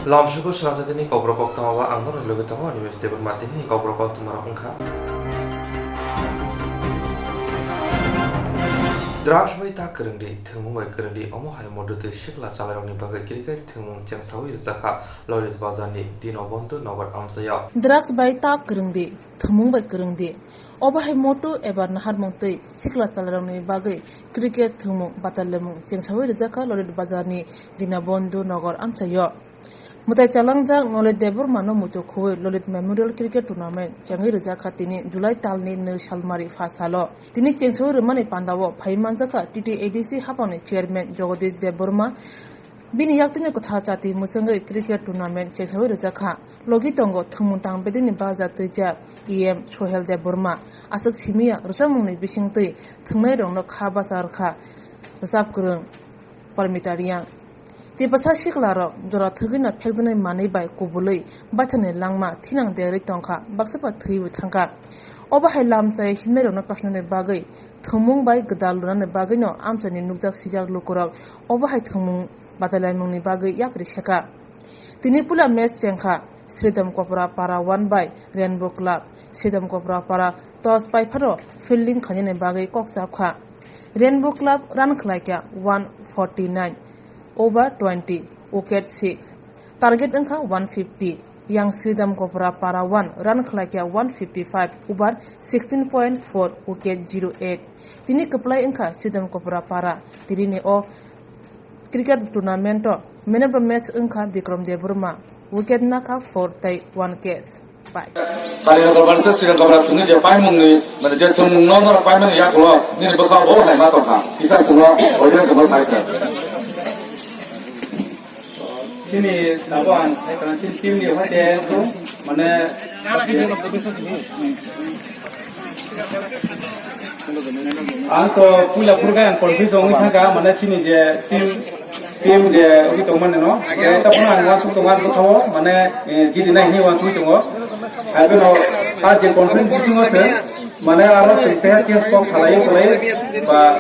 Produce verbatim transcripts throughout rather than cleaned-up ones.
Lamsugo swnamjatini kokborok koktwma ba ang norokni logi tongo, Animesh Debbarma. Tini kokborok koktwma rok wngkha: Drugs bai ta kwrwngdi, thwngmung bai kwrwngdi, omo hai mototwi sikla chalairokni bagwi cricket thwngmung chengsawi rwjakha Lolit Bazarni Dinobondhu Nagar amchaio. Drugs bai ta kwrwngdi, thwngmung bai kwrwngdi, obo hai moto eba naharmung twi sikla chalairokni bagwi cricket thwngmung batalwimung chengsawi rwjakha Lolit Bazarni Dinobondhu Nagar amchaio. Mwtai chalangjak Lolit Debbarmano muitu khugwi Lolit Memorial Cricket Tournament chengwi rwjakha tini July talni nwi salmari pha salo. Tini chengsawi rwmani pandao phaiwi manjakha T T A D C haphangni chairman Jagadish Debbarma. Bini yaktwino kwthar chati mwchangwi cricket tournament chengsawi rwjakha. Logi tongo thwngmung tang bedini baja twijak E M Sohel Debbarma. Aswk simi ya rwchapmungni bisingtwi thwngnairokno kha bacha rwkha rwchap kwrwng Parmita Reang. Tiprasa siklarok jora thwgwino phekjaknai manwi bai kubulwi baithangni langma thinang derwi tongkha, baksa ba thwiwi thangkha. Obo hai lamchai himnairokno kasnani bagwi thwngmung bai gwdal lunani bagwino amchaini nukjak sijak lukurok obo hai thwngmung batailaimungni bagwi yapri seka. Tini puila match chengkha Sridham Kopra Para one bai Rainbow Club. Sridham Kopra Para toss pai phano fielding khainani bagwi kok chapkha. Rainbow Club run khlaikha one forty nine over twenty, wicket six. Target wngkha one fifty. Yang Sridham Kopra Para one run khlaikha one fifty five over sixteen point four, wicket zero eight. Tini kwplai wngkha Sridham Kopra Para. Tinini o cricket tournament o man of the match wngkha Bikram Debbarma, wicket nakha four tei one catch bai. Kalina Dorbar se Sridham Kopra chwngni je paimungni, mane je chwngmungno norok paimani yakulo nini bwkha bo hai ma tongkha. Kisa chwngno audience bo sai kha. Chini tabuk ang sai tong, chini team ni hoite mane Ang to puila phuru khe ang confuse wngwi thangkha, mane chini je team, team je wngwi tongmani no, ta phano ang uansuk tongo, ang bwkhao mane, eh, gidi nai hinwi uansuk tongo. Hai phano ta je confuse bisingo se, mane aro chwng teha teha kok khalaiwi khalaiwi ba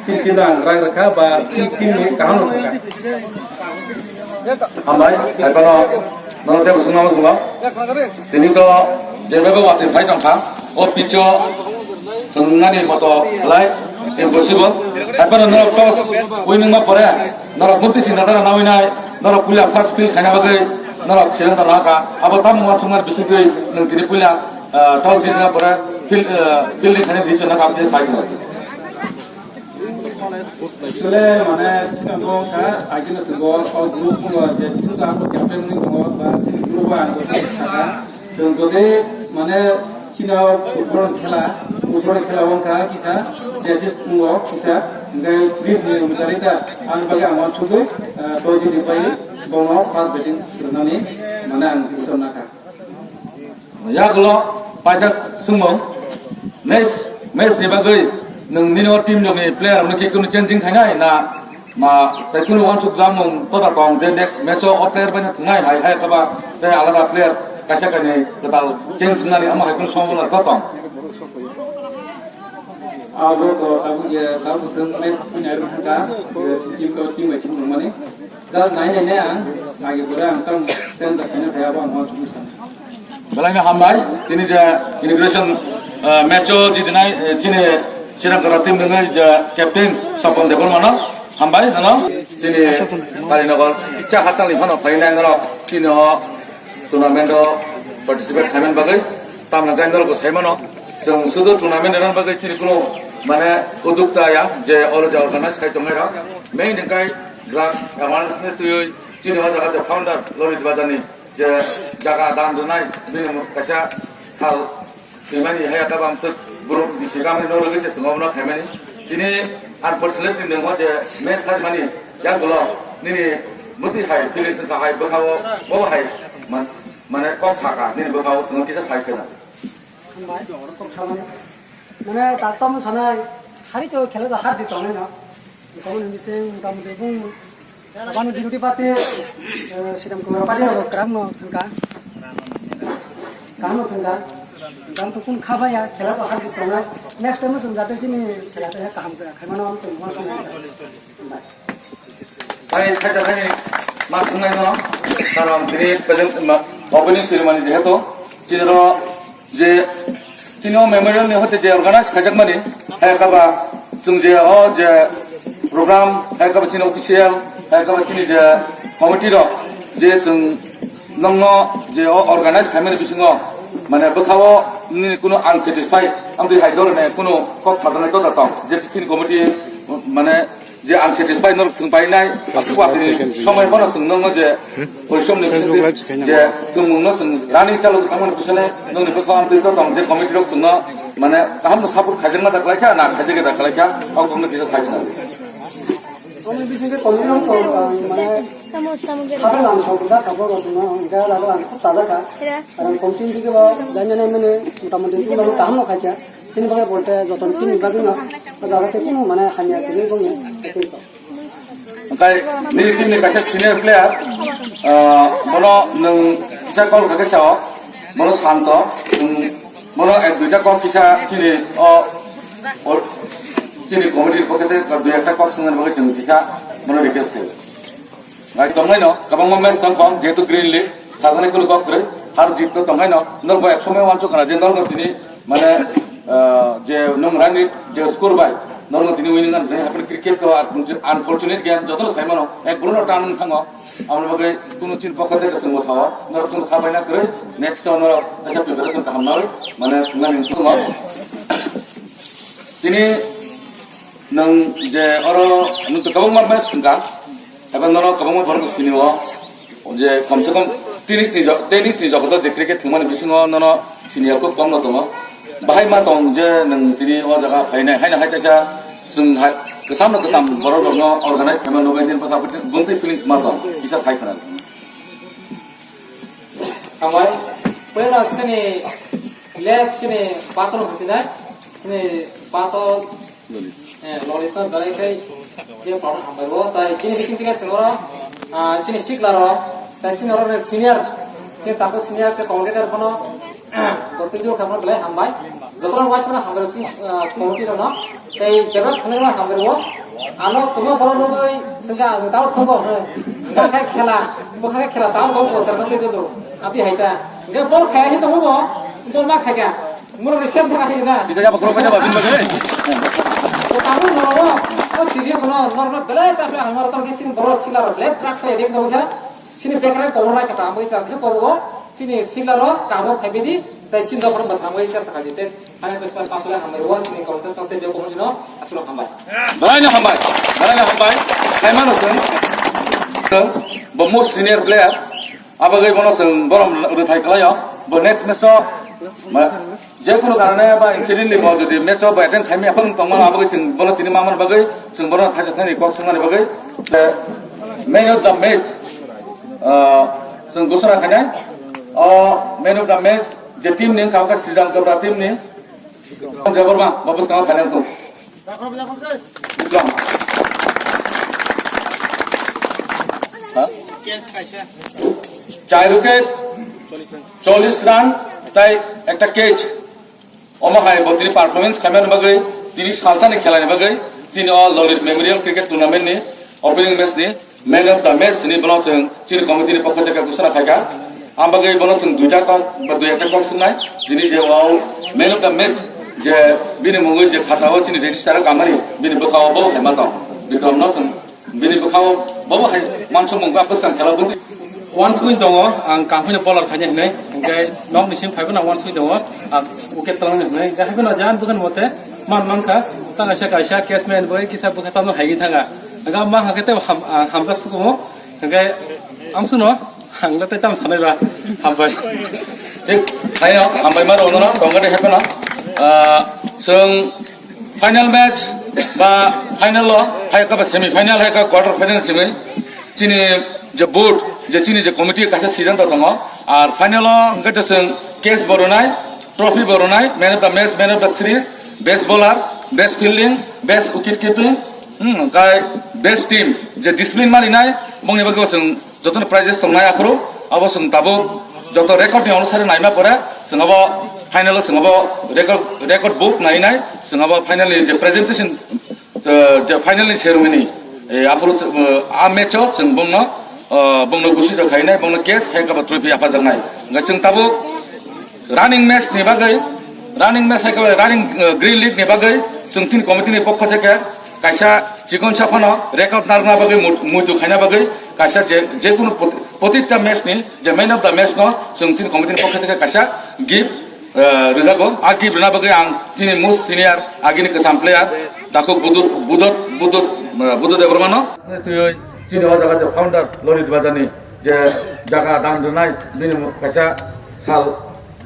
team, team no ang rak rwkha ba team, team ni kaham no thangkha. Hambai, hai phano norok tei bo swngna muchungo. Tini to jebabe watwi phai tongkha, o pitch o thwngnani moto lai impossible. Hai phano norok toss winning ma pore, norok mukti sinda dara nawi nai, norok puila first field khaina bagwi norok siddhanto nahakha. Abo tamo uansukmani bisingtwi nwng tini puila, ah, toss jitna pore field, ah, fielding khaina decision nakha, aboni sai. Actually, mane, chini bo kha, agini swngo, o group o je, chini ang captain ni tongo, ba chini group o ang captain sakha. Chwng jodi, mane, chini o football khela, football khela wngkha kisa, chesses tongo kisa, hwnkhe please ni mwchari ta, ang bagwi ang uansukgwi, eh, toy jodi pai, bono first batting rwnani, mane, ang decision nakha. Yagulo paijak swngmung, next match ni bagwi nwng nini o team rokni player rokno khe kunu changing khainai na ma tei kunu uansuk jamung tota tong je next match o o player bai thwngnai hai hai kaba tei alada player kaisa kainwi kwtal change wngnani omo hai kunu sombona to tong? Abo to tabuk je tabuk swng match wngya wngkha je team to team bai thwngmani. Just nai nai nai ang, agi pore ang tang center khaina thai abo ang uansukgwi sana. Belai no hambai, tini je inauguration, eh, match o jidinai, eh, chini Sridham Kopra team ni je captain Sopon Debbarma no hambai, nono chini Kalinogor, Icha Hachal ni phano phainai norok chini o tournament o participate khaimani bagwi, tamni hwnkhai norokbo saimano, chwng sudu tournament rwna bagwi chini kuno mane udukta ya je oro je organize khai tongnai rok. Main hwnkhai drug awareness ni twiwi chini o jaga je founder Lolit Bazar ni je jaga dan rwnai bini kaisa sal swimani hai ata bamswk group bisi kamani no rwgwi se chwng obono khaimani. Tini unfortunately nwng o je match khaimani yagulo nini bwtwi hai feelings wngkha hai bwkhao bo hai man-, mane kok sakha nini bwkhao chwng kisa sai kheno. Hambai, kok samani. Mane, tak tamo sanai, hari to khela to har jit tongnai no. Tamo ni bising, tamo de bung, tamo di roti pati, eh, Sridham Kumar pati no kram no thangka. Kram no thangka. Jang to kun khaba ya, khela to har jit tongnai. Next time sum jate chini khela to kaham kha, khaimano am to mo sum. Hambai. Bai, khaja thani ma thungnai no. Karon tini present ma-, opening ceremony jehetu chini ro je chini o memorial ni hote je organize khaijakmani, hai kaba chwng je o je program, hai kaba chini official, hai kaba chini je committee rok je chwng nongno je o organize khaimani bisingo mane bwkhao nini kuno unsatisfied amtwi hai dol ne kuno kok sajaknai tota tong je chini committee mane je unsatisfied norok thwng painai, aswk atini somoi bono chwng nongno je porisomni bisingtwi je thwngmungno chwng running chalok thangmani bisingtwi nongni bwkhao ang twi tong je committee rok chwngno mane kahamno support khaijakna da khlaikha na khaijak da khlaikha, o kokno kisa sai khna. Omo bisingtwi committee rok to, ah, mane khabar lang sok da khabar rok no, hingke labo ang khub taja kha. Karon committee dike bo jainani mane motamuti chini bagwi kaham no khaikha. Chini bagwi bolte joto ni team ni bagwi no, o jaga tei kunu mane hamya tini bongni tei to. Hwnkhe nini team ni kaisa senior player, ah, bono nwng kisa call kha khe sao, bono santo, nwng bono ek duita kok kisa chini o, o chini committee ni pokhe tei dui ekta kok swngnani bagwi chwng kisa bono request khaio. Nai tongnaino kwbangma match tongkho, jehetu Green League, sajani kunu kok kwrwi, har jit to tongnaino, norok bo ek somoi uansuk khna je norokno tini mane, ah, je nwng rani je score bai, norokno tini winning run, haphre cricket to ar unfortunate game, jotono saimano, ek bwrwino tan wng thango, aboni bagwi kunu chini pokha tei chwngbo sao, norok kunu kha baina kwrwi, next to norok kaisa preparation kaham nai, mane, thwngmani wngkha. Tini nwng je oro nwng to kwbangma match thwngkha, eba nono kwbangma borok sini o, je kom se kom tennis ni jo-, tennis ni jogoto je cricket thwngmani bisingo nono senior kok kom no tongo. Bahai ma tong je nwng tini o jaga phainai, haino hai kaisa chwng hai kwcham no kwcham borok rokno organize khaima nugwi din bwkha bwtwi feelings ma tong, kisa sai khna. Hambai, puila sini left sini pator hwnchinai, sini pator, eh, lolita belai kai, dia pator hambai bo, tai kini bising tiga sini oro, ah, sini sikla ro, tai sini oro senior, sini tapo senior ke commentator kono, Bo twi jor khamna belai hambai. Jotono waisa hambai rw sini, ah, committee rwno. Tei jebra thwngnairok hambai rw. Ano kwbangma borok nugwi swngkha ang tamo thwngkho hwnwi. Hwnkhe khela, bwkha khe khela tamo bo bo sarno twi jor. Amtwi hai ta. Hwnkhe bol khaya hin tongo bo. Bol ma khaikha. Muro ni sem thaka hin na. Bisa jaba khulok jaba bin bagwi. O tamo jora o. O serious no. Norno belai ka hamar tong khe sini borok sila rok belai truck sai dik tong kha. Sini bekreng kobor nai kata amoi sa kisa kobo sini sila ro kabo phaibi di tai sini dokoro bwthangwi chesta khaidi te ani bwspa papla hambai wa sini kobo chesta te joko mujino aslo hambai. Belai no hambai, belai no hambai. Hai mano sung. Bo most senior player. Abagwi bono sung borom rwthai khlaio. Bo next match o ma-, Jekunu karone ba incidentally bo jodi match o bo attend khaimya phang tongma abagwi chwng bono tini mamani bagwi chwng bono thaisa thani kok swngnani bagwi, eh, man of the match, ah, chwng gosora khainai. O man of the match je team ni wngkha, wngkha Sridham Kabra team ni. Debbarma, bo bwskango khainai wngkha. Bikram. Ha? Chai wicket, chollish run, tai ekta catch. Omo hai bo tini performance khaimani bagwi, tini salsani khelani bagwi, chini o Lalit Memorial Cricket Tournament ni opening match ni man of the match ni bono chwng chini committee ni pokho theke ghosona khaikha. Ang bagwi bono chwng duita kok ba dui ekta kok swngnai. Tini je o man of the match je bini mungwi je khata o chini register kamani bini bwkha o bo hai ma tong. Bikram no chwng Bini bwkhao bobo hai mansukmung ba bwskang khela bwtwi. Wansugwi tongo, ang kahwino bowler khaina hinwi, hwnkhe nokni simi phaiphano wansugwi tongo, ang wicket twlangna hinwi, hwnkhe haiphano jani bwkhani mote man mankha, tang kaisa kaisa catchman bai kisa bwkha tamo haigwi thanga. Hwnkhe ang mankha khe tei ham-, ang hamjak sukumo, hwnkhe ang suno, ang tei tamo sanai ba, hambai. Thik, haino, hambai ma rwno, tongkha de haiphano. Ah, chwng Final match ba final o hai ka ba semi final hai ka quarter final simi chini je board je chini je committee kaisa siddhanto tongo ar final o hwnkhe to chwng case bo rwnai, trophy bo rwnai, man of the match, man of the series, best bowler, best fielding, best wicket keeping, hmm, hwnkhe best team je discipline malinai bongni bagwi bo chwng Jotono prizes tongnai aphuru abo chwng tabuk joto record ni onusari naima pore chwng abo final o chwng abo record, record book nainai chwng abo final ni je presentation, eh, je final ni ceremony, eh, aphuru chwng, eh, a match o chwng bongno Ah, bongno gusi do khainai, bongno case hai kaba trophy apa jangnai. Hingke chwng tabuk running match ni bagwi, running match hai kaba running, ah, green league ni bagwi chwng chini committee ni pokho theke kaisa chikon saphano record narwkna bagwi mu-, muitu khaina bagwi kaisa je, je kunu poti-, potitta match ni je man of the match no chwng chini committee ni pokho theke kaisa gift, ah, rwjago. A gift rwna bagwi ang chini most senior agini kwcham player Takhuk Budut, Budut, Budut, ah, Budut Debbarmano. Twiwi chini o jaga je founder Lolit Bajani je jaga dan rwnai bini kaisa sal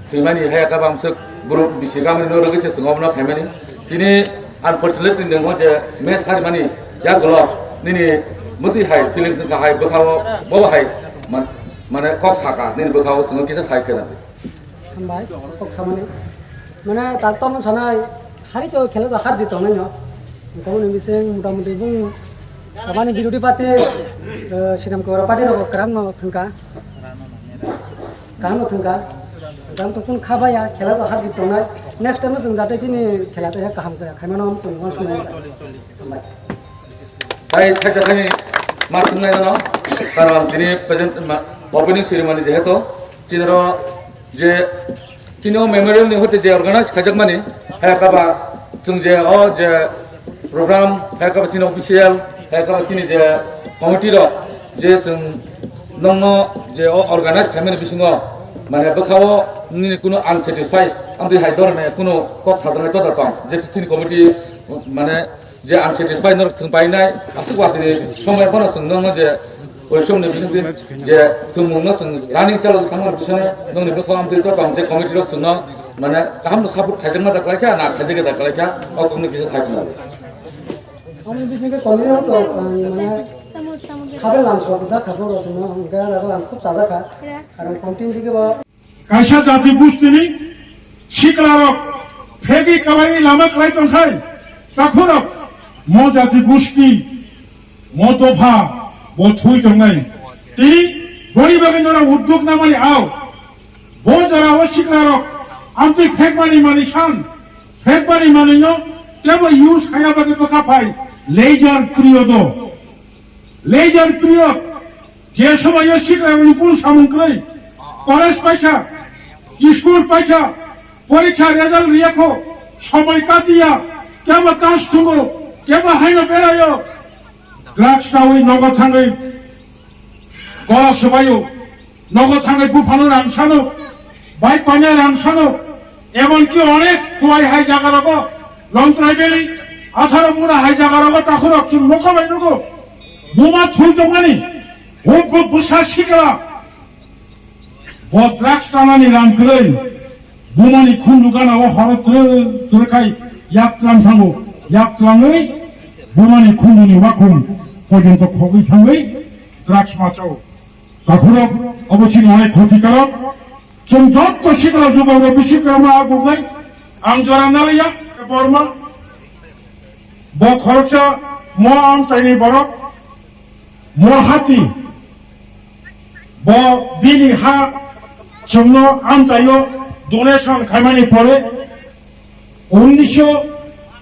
thwimani haya kabang swk buru bisi gamri no rwgwi se chwng obono khaimani. Tini unfortunately nwngo je match harimani yagulo nini bwtwi hai feelings wngkha hai bwkhao bo hai man-, mane kok saka nini bwkhao chwng kisa sai khena. Hambai, kok samani. Mane tak tomo sanai, hari to khela to har jit tongnai no. Tamoni bising mota moti bung, tamani birodi party, eh, Sinam Kora party rok karam no thangka. Karam no thangka. Karam to kun khabaya, khela to har jit tongnai. Next time no chwng jate chini khela to he kaham kaya, khaimano am tong wan sunai. Hambai. Tai thacha thani ma sunai no, karon tini present ma, opening ceremony jehetu, chinaro je chini o memorial ni hote je organize khaijakmani, hai kaba chwng je o je program, hai kaba chini official, hai kaba chini je committee rok je chwng nongno je o organize khaimani bisingo mane bwkhao nini kuno unsatisfied amtwi hai dorne kuno kok sajaknai toda tong je chini committee mane je unsatisfied norok thwng painai, aswk watini somoi phano chwng nokno je oisom ni bisingtwi je thwngmung no chwng running chalo thangmani bisingtwi nokni bwkhao amtwi to tong je committee rok chwngno mane kaham no support khaijakma da khlaikha na khaijak da khlaikha o kokno kisa sai khna. Amni bisingtwi committee rok to, um, mane khabe lam sok jak kha bo rok chwngno hwnkhe rago ang khub chajakha. Aro committee digi bo Kaisa jati gustini siklarok phegi kabaini lama khlai tongkhai, takhurok mo jati gusti, mo dopha, bo thui tongnai. Tini boni bagwi norok uddog namani ao. Bo jorao siklarok amtwi phekmani mani san, phekmani manino tebo use khaya bagwi bwkha phai leisure period o. Leisure period, je somoio siklarokni kunu samung kwrwi, college paikha, school paikha, porikha result riyakho, somoi katiya, kebo tash thungo, kebo haino beraio, drugs chawi nogo thangwi gola swbaio. Nogo thangwi buphano rang sano, bike painai rang sano, emonki onek Khowai hai jagarogo, Longtrai Valley, Atharo Mura hai jagarogo takhurok chwng nokha bai nugo. Buma thui tongmani, huk huk bwsa sikla, bo drugs chanani rang kwrwi, bumani khundu gana o horo twrwk twrwk khai yak tlang thango, yak tlangwi bumani khunduni wakhung porjonto khogwi thangwi drugs machao. Takhurok, obo chini onek khoti karok. Chwng jotto sikla jubabro bisi kwrwngma agugnai. Ang jora naliya, Borma. Bo khoroksa mo amchaini borok. Mo hati. Bo bini ha chwngno amchaio donation khaimani pore unnisho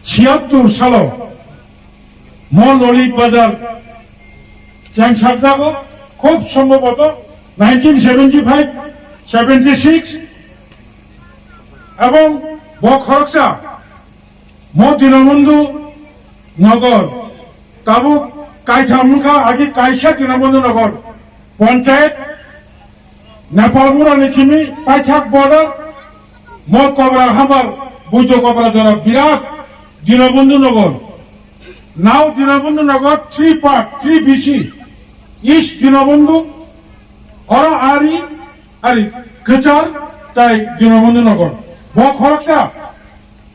chiyattur salo mo Lolit Bazar Cheng sakjago, khub sombhoboto nineteen seventy five, seventy six, ebong bo khoroksa mo Dinabandhu Nagar, tabuk kaitham wngkha, agi kaisa Dinabandhu Nagar, Panchayat, Nepal mura ni simi paithak border, mo Kobra Hamar, Bujo Kobra jora birat Dinabandhu Nagar. Now Dinabandhu Nagar three part, three B C. East Dinabandhu, oro ari, ari, Kwchar, tai Dinabandhu Nagar. Bo khoroksa,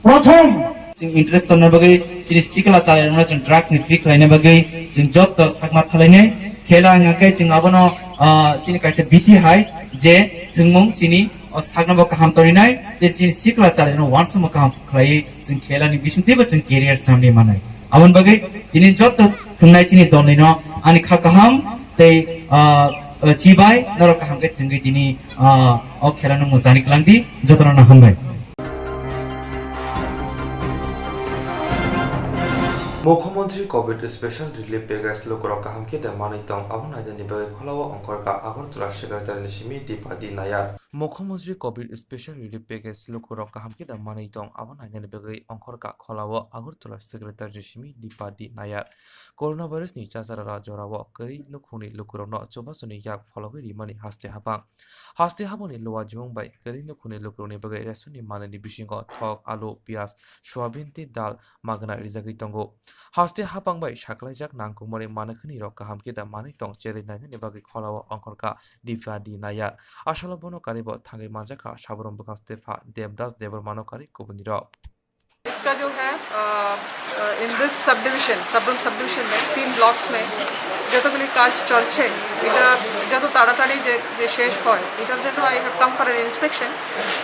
Prothom. Chwng interest tongna bagwi chini sikla chalairokno chwng drugs ni free khlaina bagwi chwng jotto sakma thalainai. Khela wngkha khe chwng abono, ah, chini kaisa bithi hai je thwngmung chini o sakno bo kaham torinai je chini sikla chalairokno uansukma kaham khlaiwi chwng khela ni bisingtwibo chwng career samni manai. Aboni bagwi tini jotto thwngnai chini dolnino ani kha kaham tei, ah, chibai norok kaham khe thwngwi tini, ah, o khela no mwchani kwlangdi jotono no hambai. Mukhomantri Mukhyamantri Covid Special Relief Package lukurok kaham khe da manwi tong, abo nainani bagwi kholao ongkhorkha Agartala Secretary ni simi Dipadi Nayar. Mukhyamantri Covid Special Relief Package lukurok kaham khe da manwi tong, abo nainani bagwi ongkhorkha kholao Agartala Secretary ni simi Dipadi Nayar. Coronavirus ni chachara jorao kwrwi nukhungni lukurokno chubasuni yak phologwi rimani haste habang. Haste habangni luajwng bai kwrwi nukhungni lukurokni bagwi ration ni manwini bisingo thok, alu, piyaj, soyabin tei dal magna rijagwi tongo. Haste habang bai saklaijak nangkukmani manwkhani rok kaham khe da manwi tong cherwi nainani bagwi kholao ongkhorkha Dipadi Nayar. Asalo bono karibo thangwi manjakha Saborom bwkhak stepha Debraj Debbarmano kari kubunirok. इसका जो है, अ, अ, in this subdivision, Sabroom सबडिविजन में तीन ब्लॉक्स में যতগুলি কাজ চলছে, এটা যত তাড়াতাড়ি যে, যে শেষ হয়, এটার জন্য I have come for an inspection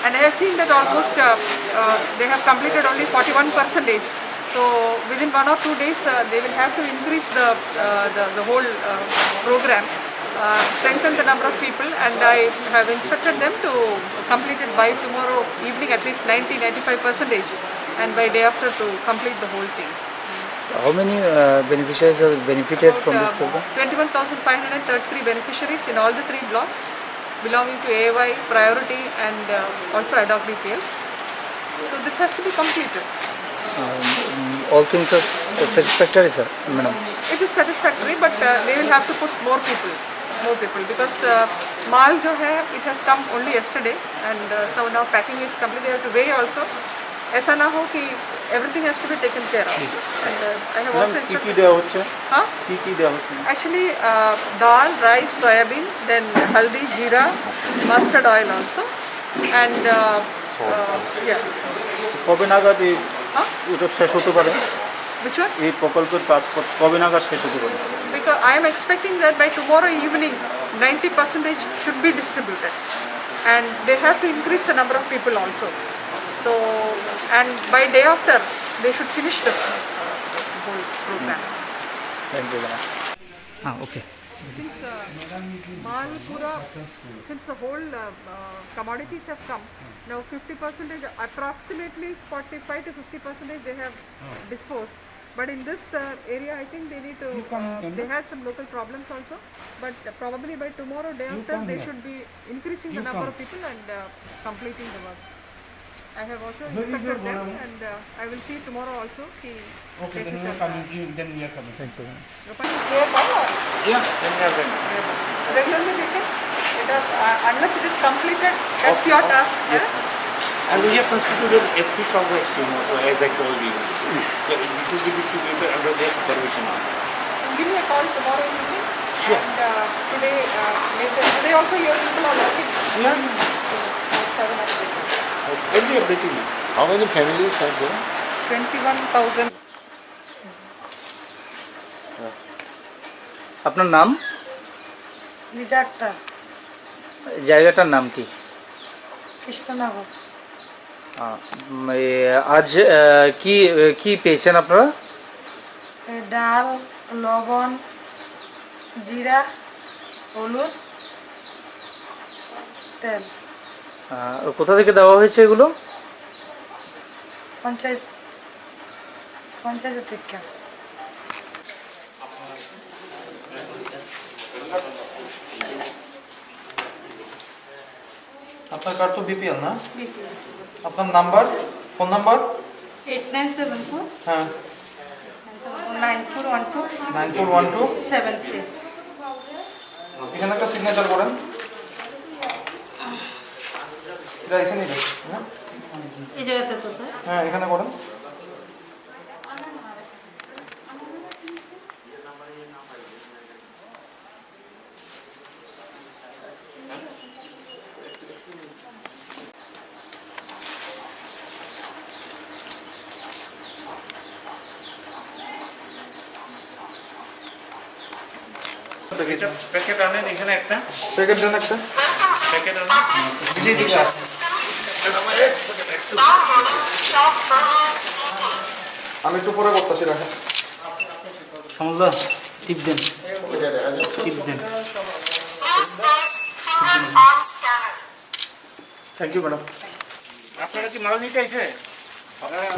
and I have seen that almost, uh, uh, they have completed only forty-one percentage. So within one or two days, uh, they will have to increase the, uh, the, the whole, uh, program, uh, strengthen the number of people, and I have instructed them to complete it by tomorrow evening, at least ninety, ninety-five percentage, and by day after to complete the whole thing. How many, uh, beneficiaries are benefited from this program? About, uh, twenty-one thousand five hundred thirty-three beneficiaries in all the three blocks belonging to A Y, Priority, and, uh, also Ad hoc B P L. So this has to be completed. Um, all things are satisfactory, sir, madam? It is satisfactory, but, uh, they will have to put more people, more people, because, uh, माल जो है, it has come only yesterday, and, uh, so now packing is complete. They have to weigh also. ऐसा ना हो कि everything has to be taken care of. And, uh, I have madam, also কি কি instructed. দেওয়া হচ্ছে? हाँ? কি কি দেওয়া হচ্ছে? Actually, uh, dal, rice, soyabin, then haldi, jeera, mustard oil also, and, uh, uh, yeah. কবে নাগাদ এই হ্যাঁ? ওটা শেষ হতে পারে? Which one? এই প্রকল্পের কাজ ক-, কবে নাগাদ শেষ হতে পারে? Because I am expecting that by tomorrow evening, ninety percentage should be distributed, and they have to increase the number of people also. So, and by day after, they should finish the, uh, whole program. Thank you, madam. Ah, okay. Since, uh, माल पूरा, since the whole, uh, uh, commodities have come, now fifty percentage, approximately forty-five to fifty percentage they have disposed. But in this, uh, area, I think they need to, uh, they had some local problems also. But, uh, probably by tomorrow, day after, they should be increasing the number of people and, uh, completing the work. I have also instructed them, and, uh, I will see tomorrow also. Ki Okay, then we are coming. Then we are coming. Thank you. Regularly taken. It, uh, unless it is completed, that's your task. Yes. And we have constituted a free shop scheme also, as I told you. So this is the distributor under their supervision. Give me a call tomorrow evening. Sure. And, uh, today, uh, later, today also your people are working. Yeah. So, have an update. Every update you. How many families are there? Twenty-one thousand. আপনার নাম? লিজা আক্তার। জায়গাটার নাম কি? কৃষ্ণনগর। আহ, উম, এ, আজ, আহ, কি, আহ, কি পেয়েছেন আপনারা? এ, ডাল, লবণ, জিরা, হলুদ, তেল। আহ, কোথা থেকে দেওয়া হয়েছে এগুলো? পঞ্চায়েত, পঞ্চায়েত থেকে। আপনার কার্ড তো বিপিএল না? বিপিএল। আপনার number, phone number? Eight nine seven four. হ্যাঁ। Nine four one two. Nine four one two. Seven three. এখানে একটা সিগনেচার করেন। এটা এসে নিবে, হ্যাঁ? এই জায়গাতে তো, স্যার। হ্যাঁ, এখানে করেন। এটা প্যাকেট আনেন এখানে একটা। প্যাকেট দেন একটা। প্যাকেট আনেন। জি, জি, স্যার। আমি একটু পরে করতেছি, রাখেন। সমলদা, টিপ দেন। টিপ দেন। Thank you, madam. আপনারা কি মাল নিতে এসে? হ্যাঁ।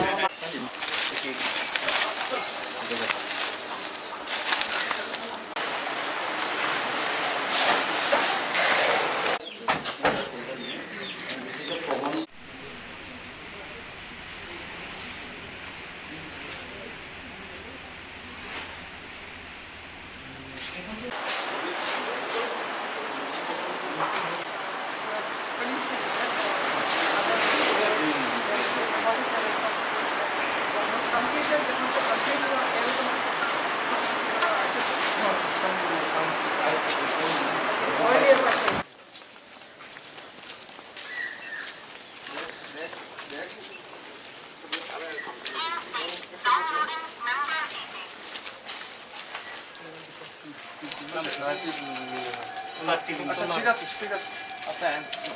আচ্ছা, ঠিক আছে, ঠিক আছে। আপনি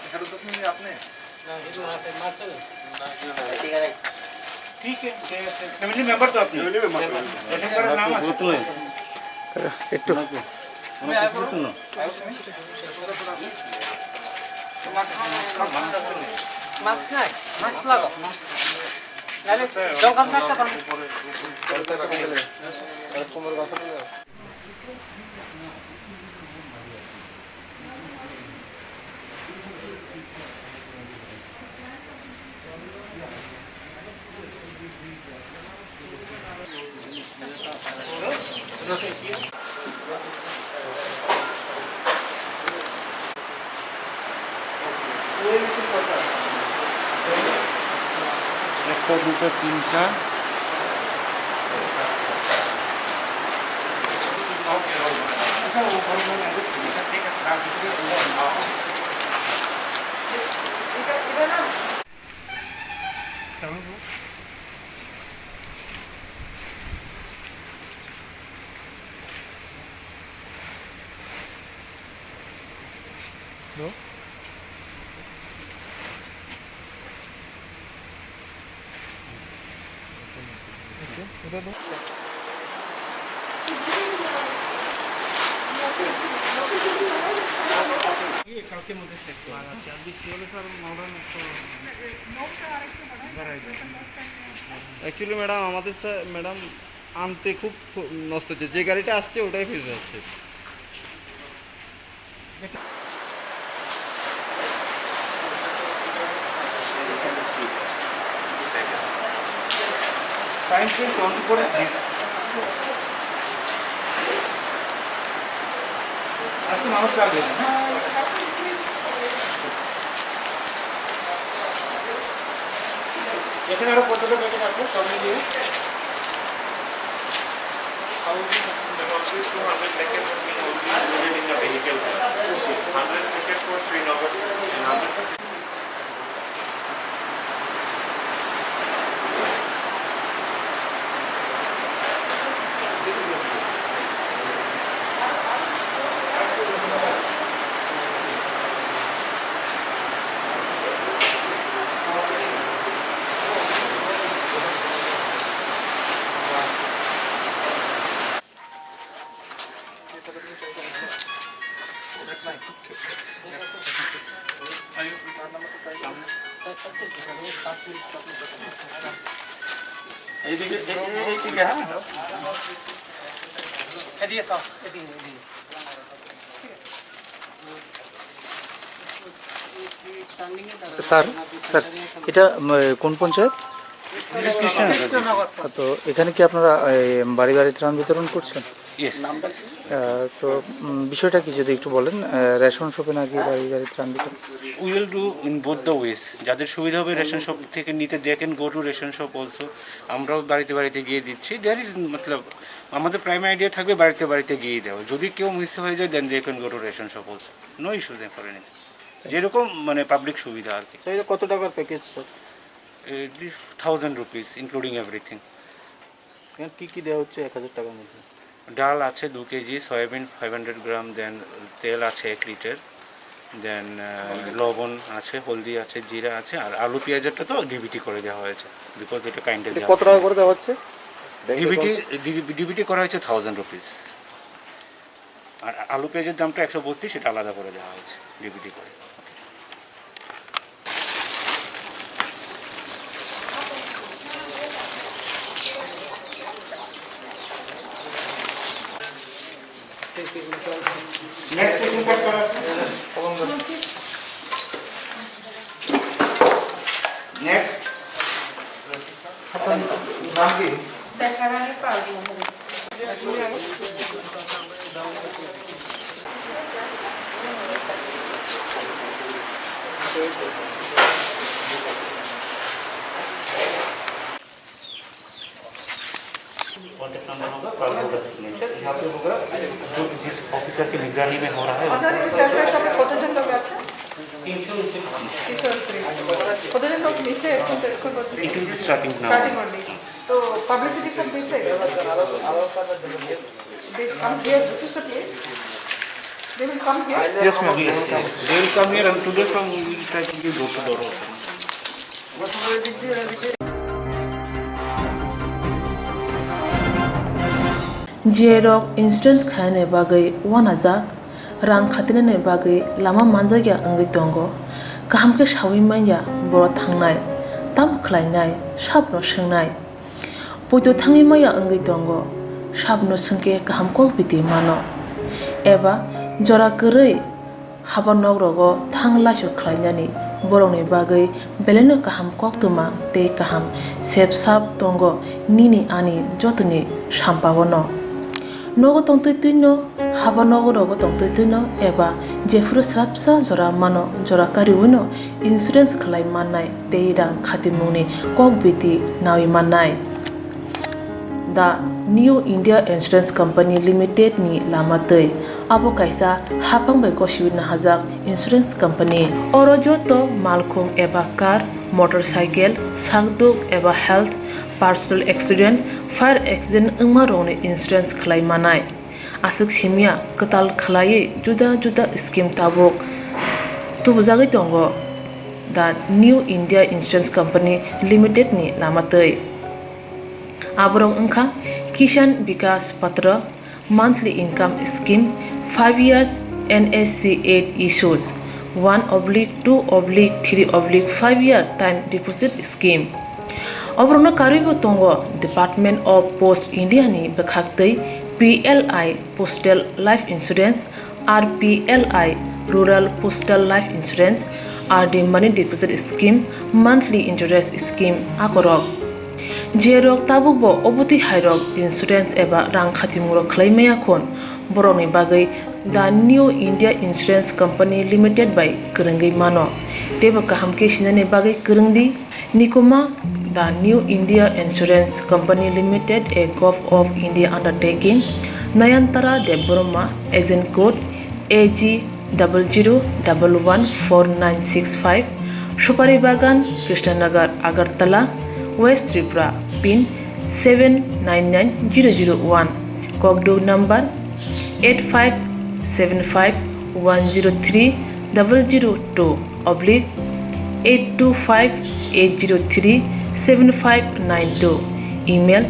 এগারো দশ মিনিট আপনি। ঠিক আছে, ফ্যামিলি মেম্বার তো আপনি? Family member. রেশন কার্ডের নাম আছে? একটু। মাস্ক নাই, মাস্ক লাগাও। নাহলে জঙ্গল থাকতে পারবো। একটা, দুটো, তিনটা। অ্যাকচুয়ালি ম্যাডাম, আমাদের স্যার, ম্যাডাম আনতে খুব নষ্ট হচ্ছে, যে গাড়িটা আসছে ওটাই ফেল যাচ্ছে। Time frame twenty-four, please. আজকে মানুষ লাগবে না। এখানে আরো কতটা প্যাকেট আছে, সব মিলিয়ে। There are always two hundred packets have been already loaded in the vehicle. Hundred packet for Srinagar and hundred এইদিকে, এই, এই, এইদিকে, হ্যাঁ। এদিকে সব, এদিকে, এদিকে। স্যার, স্যার, এটা, উম, কোন পঞ্চায়েত? কৃষ্ণনগর। তো এখানে কি আপনারা, এই, বাড়ি বাড়ি ত্রাণ বিতরণ করছেন? Yes. আহ, তো, উম, বিষয়টা কি যদি একটু বলেন, আহ, রেশন শপে নাকি বাড়ি বাড়ি ত্রাণ বিতরণ? We will do in both the ways. যাদের সুবিধা হবে রেশন শপ থেকে নিতে, they can go to ration shop also. আমরাও বাড়িতে বাড়িতে গিয়ে দিচ্ছি। There is, মতলব, আমাদের প্রাইম আইডিয়া থাকবে বাড়িতে বাড়িতে গিয়ে দেওয়া। যদি কেউ মিস হয়ে যায়, then they can go to ration shop also. No issues for anything. যেরকম মানে পাবলিক সুবিধা আর কি। স্যার, এটা কত টাকার package, sir? It is thousand rupees, including everything. এখানে কি কি দেওয়া হচ্ছে এক হাজার টাকার মধ্যে? ডাল আছে দু KG, soyabean five hundred gram, দেন তেল আছে এক লিটার, দেন, আহ, লবণ আছে, হলদি আছে, জিরা আছে, আর আলু পেঁয়াজেরটা তো ডিবিটি করে দেওয়া হয়েছে, বিকজ এটা কাইন্ডে এটা দেওয়া কত টাকা হয়েছে। করে দেওয়া হচ্ছে? ব্যাংক ডিবিটি, অ্যাকাউন্টে? ডিবি-, ডিবিটি করা হয়েছে থাউজেন্ড রুপিস। আর আলু পেঁয়াজের দামটা একশো বত্রিশ, সেটা আলাদা করে দেওয়া হয়েছে ডিবিটি করে। নেক্সট পেশেন্ট কার্ড করা আছে? নেক্সট। আপনার নাম কি? कॉन्टैक्ट नंबर होगा, पासपोर्ट का सिग्नेचर। यहाँ पे होगा, जो जिस ऑफिसर की निगरानी में हो रहा है, কতজন লোক আছে? তিনশো ঊনত্রিশ। তিনশো ঊনত্রিশ। কতজন লোক নিছে এখন তো, এখন পর্যন্ত? It will be starting now. Starting only. তো পাবলিসিটি সব দিছে? They come here, this is the place. They will come here. Yes, ma'am. Yes, yes. They will come here and today from we will try to give door to door also. J rok insurance khainani bagwi uanajak, rang khatinani bagwi lama manjakya wngwi tongo. Kaham khe saui manya borok thangnai, tamo khlainai, sabno swngnai. Poito thangwi maya wngwi tongo, sabno swngkhe kaham kok biti mano. Eba jora kwrwi haba nok rogo thang laisok khlainani borokni bagwi belaino kaham koktwma tei kaham sep sap tongo nini ani jotoni sampao no. Nogo tongtwi twino, haba nogo rogo tongtwi twino eba jephuru swrapsa jora mano jora kariwino insurance khlai mannai tei rang khatimungni kok biti naui mannai. The New India Insurance Company Limited ni lama twi. Abo kaisa haphang bai gosiwi nahajak insurance company. Oro joto malkhung eba car, motorcycle, sakduk eba health, personal accident, fire accident wngma rokni insurance khlai manai. Aswk simya kwtal khlaiwi juda juda scheme tabuk tubujagwi tongo The New India Insurance Company Limited ni lama twi. Aborok wngkha Kisan Vikas Patra, monthly income scheme, five years N S C eight issues, one oblique two oblique three oblique five year time deposit scheme. Oborokno karwibo tongo Department of Post India ni bwkhaktwi P L I Postal Life Insurance, R P L I Rural Postal Life Insurance, R D Money Deposit Scheme, Monthly Interest Scheme akorok. Jerok tabukbo obotwi hairok insurance eba rang khatimmungrok khlai maya khun, borokni bagwi The New India Insurance Company Limited bai kwrwngwi mano. Teibo kaham khe sinani bagwi kwrwng di. Nikuma, The New India Insurance Company Limited, a Govt of India undertaking, Nayantara Debbarma, agent code A G double zero double one four nine six five, Supari Bagan, Krishnanagar, Agartala, West Tripura, pin seven nine nine zero zero one, Kokduk number eight five seven five one zero three double zero two oblique eight two five eight zero three seven five nine two, email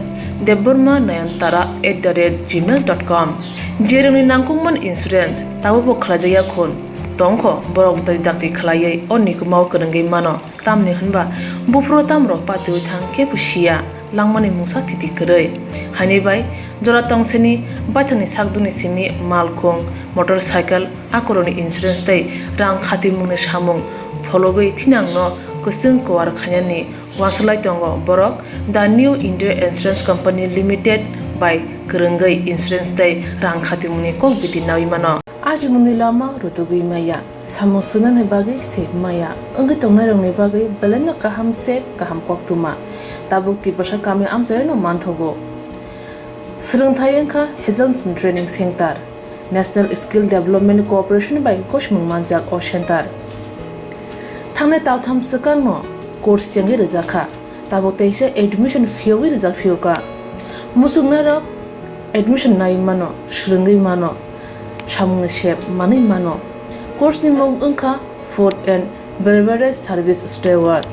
debbarma nayantara at the rate gmail dot com. Jerokni nangkukmani insurance tabukbo khlaijakya khun tongkho, borok dakti khlaiwi o nikumao kwrwngwi mano. Tamni hwnba buphuru tamrok patiwi thang kebo siya, langmani mungsa thiti kwrwi. Haini bai jora tongseni baithangni sakdukni simi malkhung, motorcycle, akorokni insurance tei rang khatimungni samung phologwi thinangno kwchwng kuar khainani uansuk lai tongo borok The New India Insurance Company Limited bai kwrwngwi insurance tei rang khatimungni kok biti naui mano. Ajimungni lama rutugwi maya. Samung swngnani bagwi sep maya wngwi tongnairokni bagwi belaino kaham sep, kaham koktwma. Tabuk Tiprasa kami amchaino manthogo. Swrwngthai wngkha Hazelson Training Center. National Skill Development Corporation bai gosimung manjak o center. Thangnai taltham swkangno course chengwi rwjakha. Tabuk teisa admission phiyogwi rijak phiyokha. Muchungnairok admission naiwi mano, swrwngwi mano, samungni sep manwi mano. Course ni mung wngkha Food and Beverage Service Steward.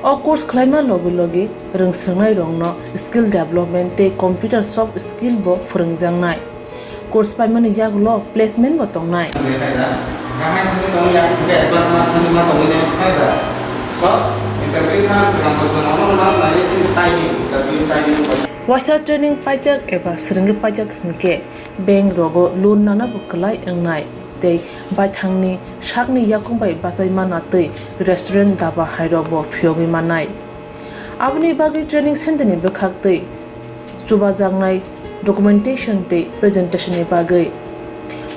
O course khlaima logi logi rwngswrwngnairokno skill development tei computer soft skill bo phwrwngjaknai. Course paimani yagulo placement bo tongnai. Waisa training paijak eba swrwngwi paijak hinkhe bank rogo loan nana bo kwlai wngnai tei baithangni sakni yakung bai bachai manna twi restaurant, daba hairok bo phiyogwi mannai. Aboni bagwi training center ni bwkhaktwi chubajaknai documentation tei presentation ni bagwi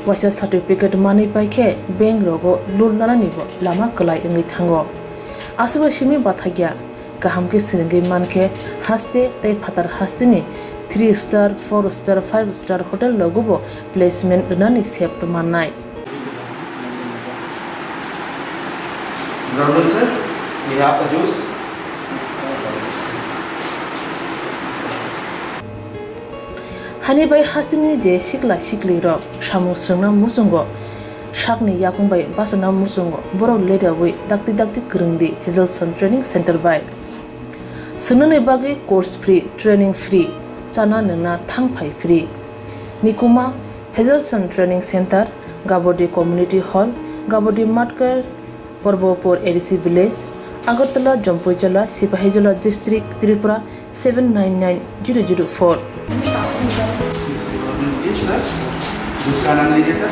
waisa certificate manwi paikhe bank rogo loan nanani bo lama kwlai wngwi thango. Aswkbai simi bathakya kaham khe swrwngwi mankhe haste tei phatar hasteni three star, four star, five star hotel rogo bo placement rwnani sep tongmannai. Good afternoon, sir. We have a juice. Hani bai hasteni je sikla siklirok samung swrwngna muchungo, sakni yakung bai bachana muchungo borok leriawi dakti dakti kwrwngdi Hazelson Training Center bai. Swngnani bagwi course free, training free, chana nwngna thang phai free. Nikuma, Hazelson Training Center, Gabodi Community Hall, Gabodi Matkar, Porbopur A D C Village, Agartala, Jompuijola, Sipahijola District, Tripura seven nine nine zero zero four. दूसरा नाम लीजिए sir.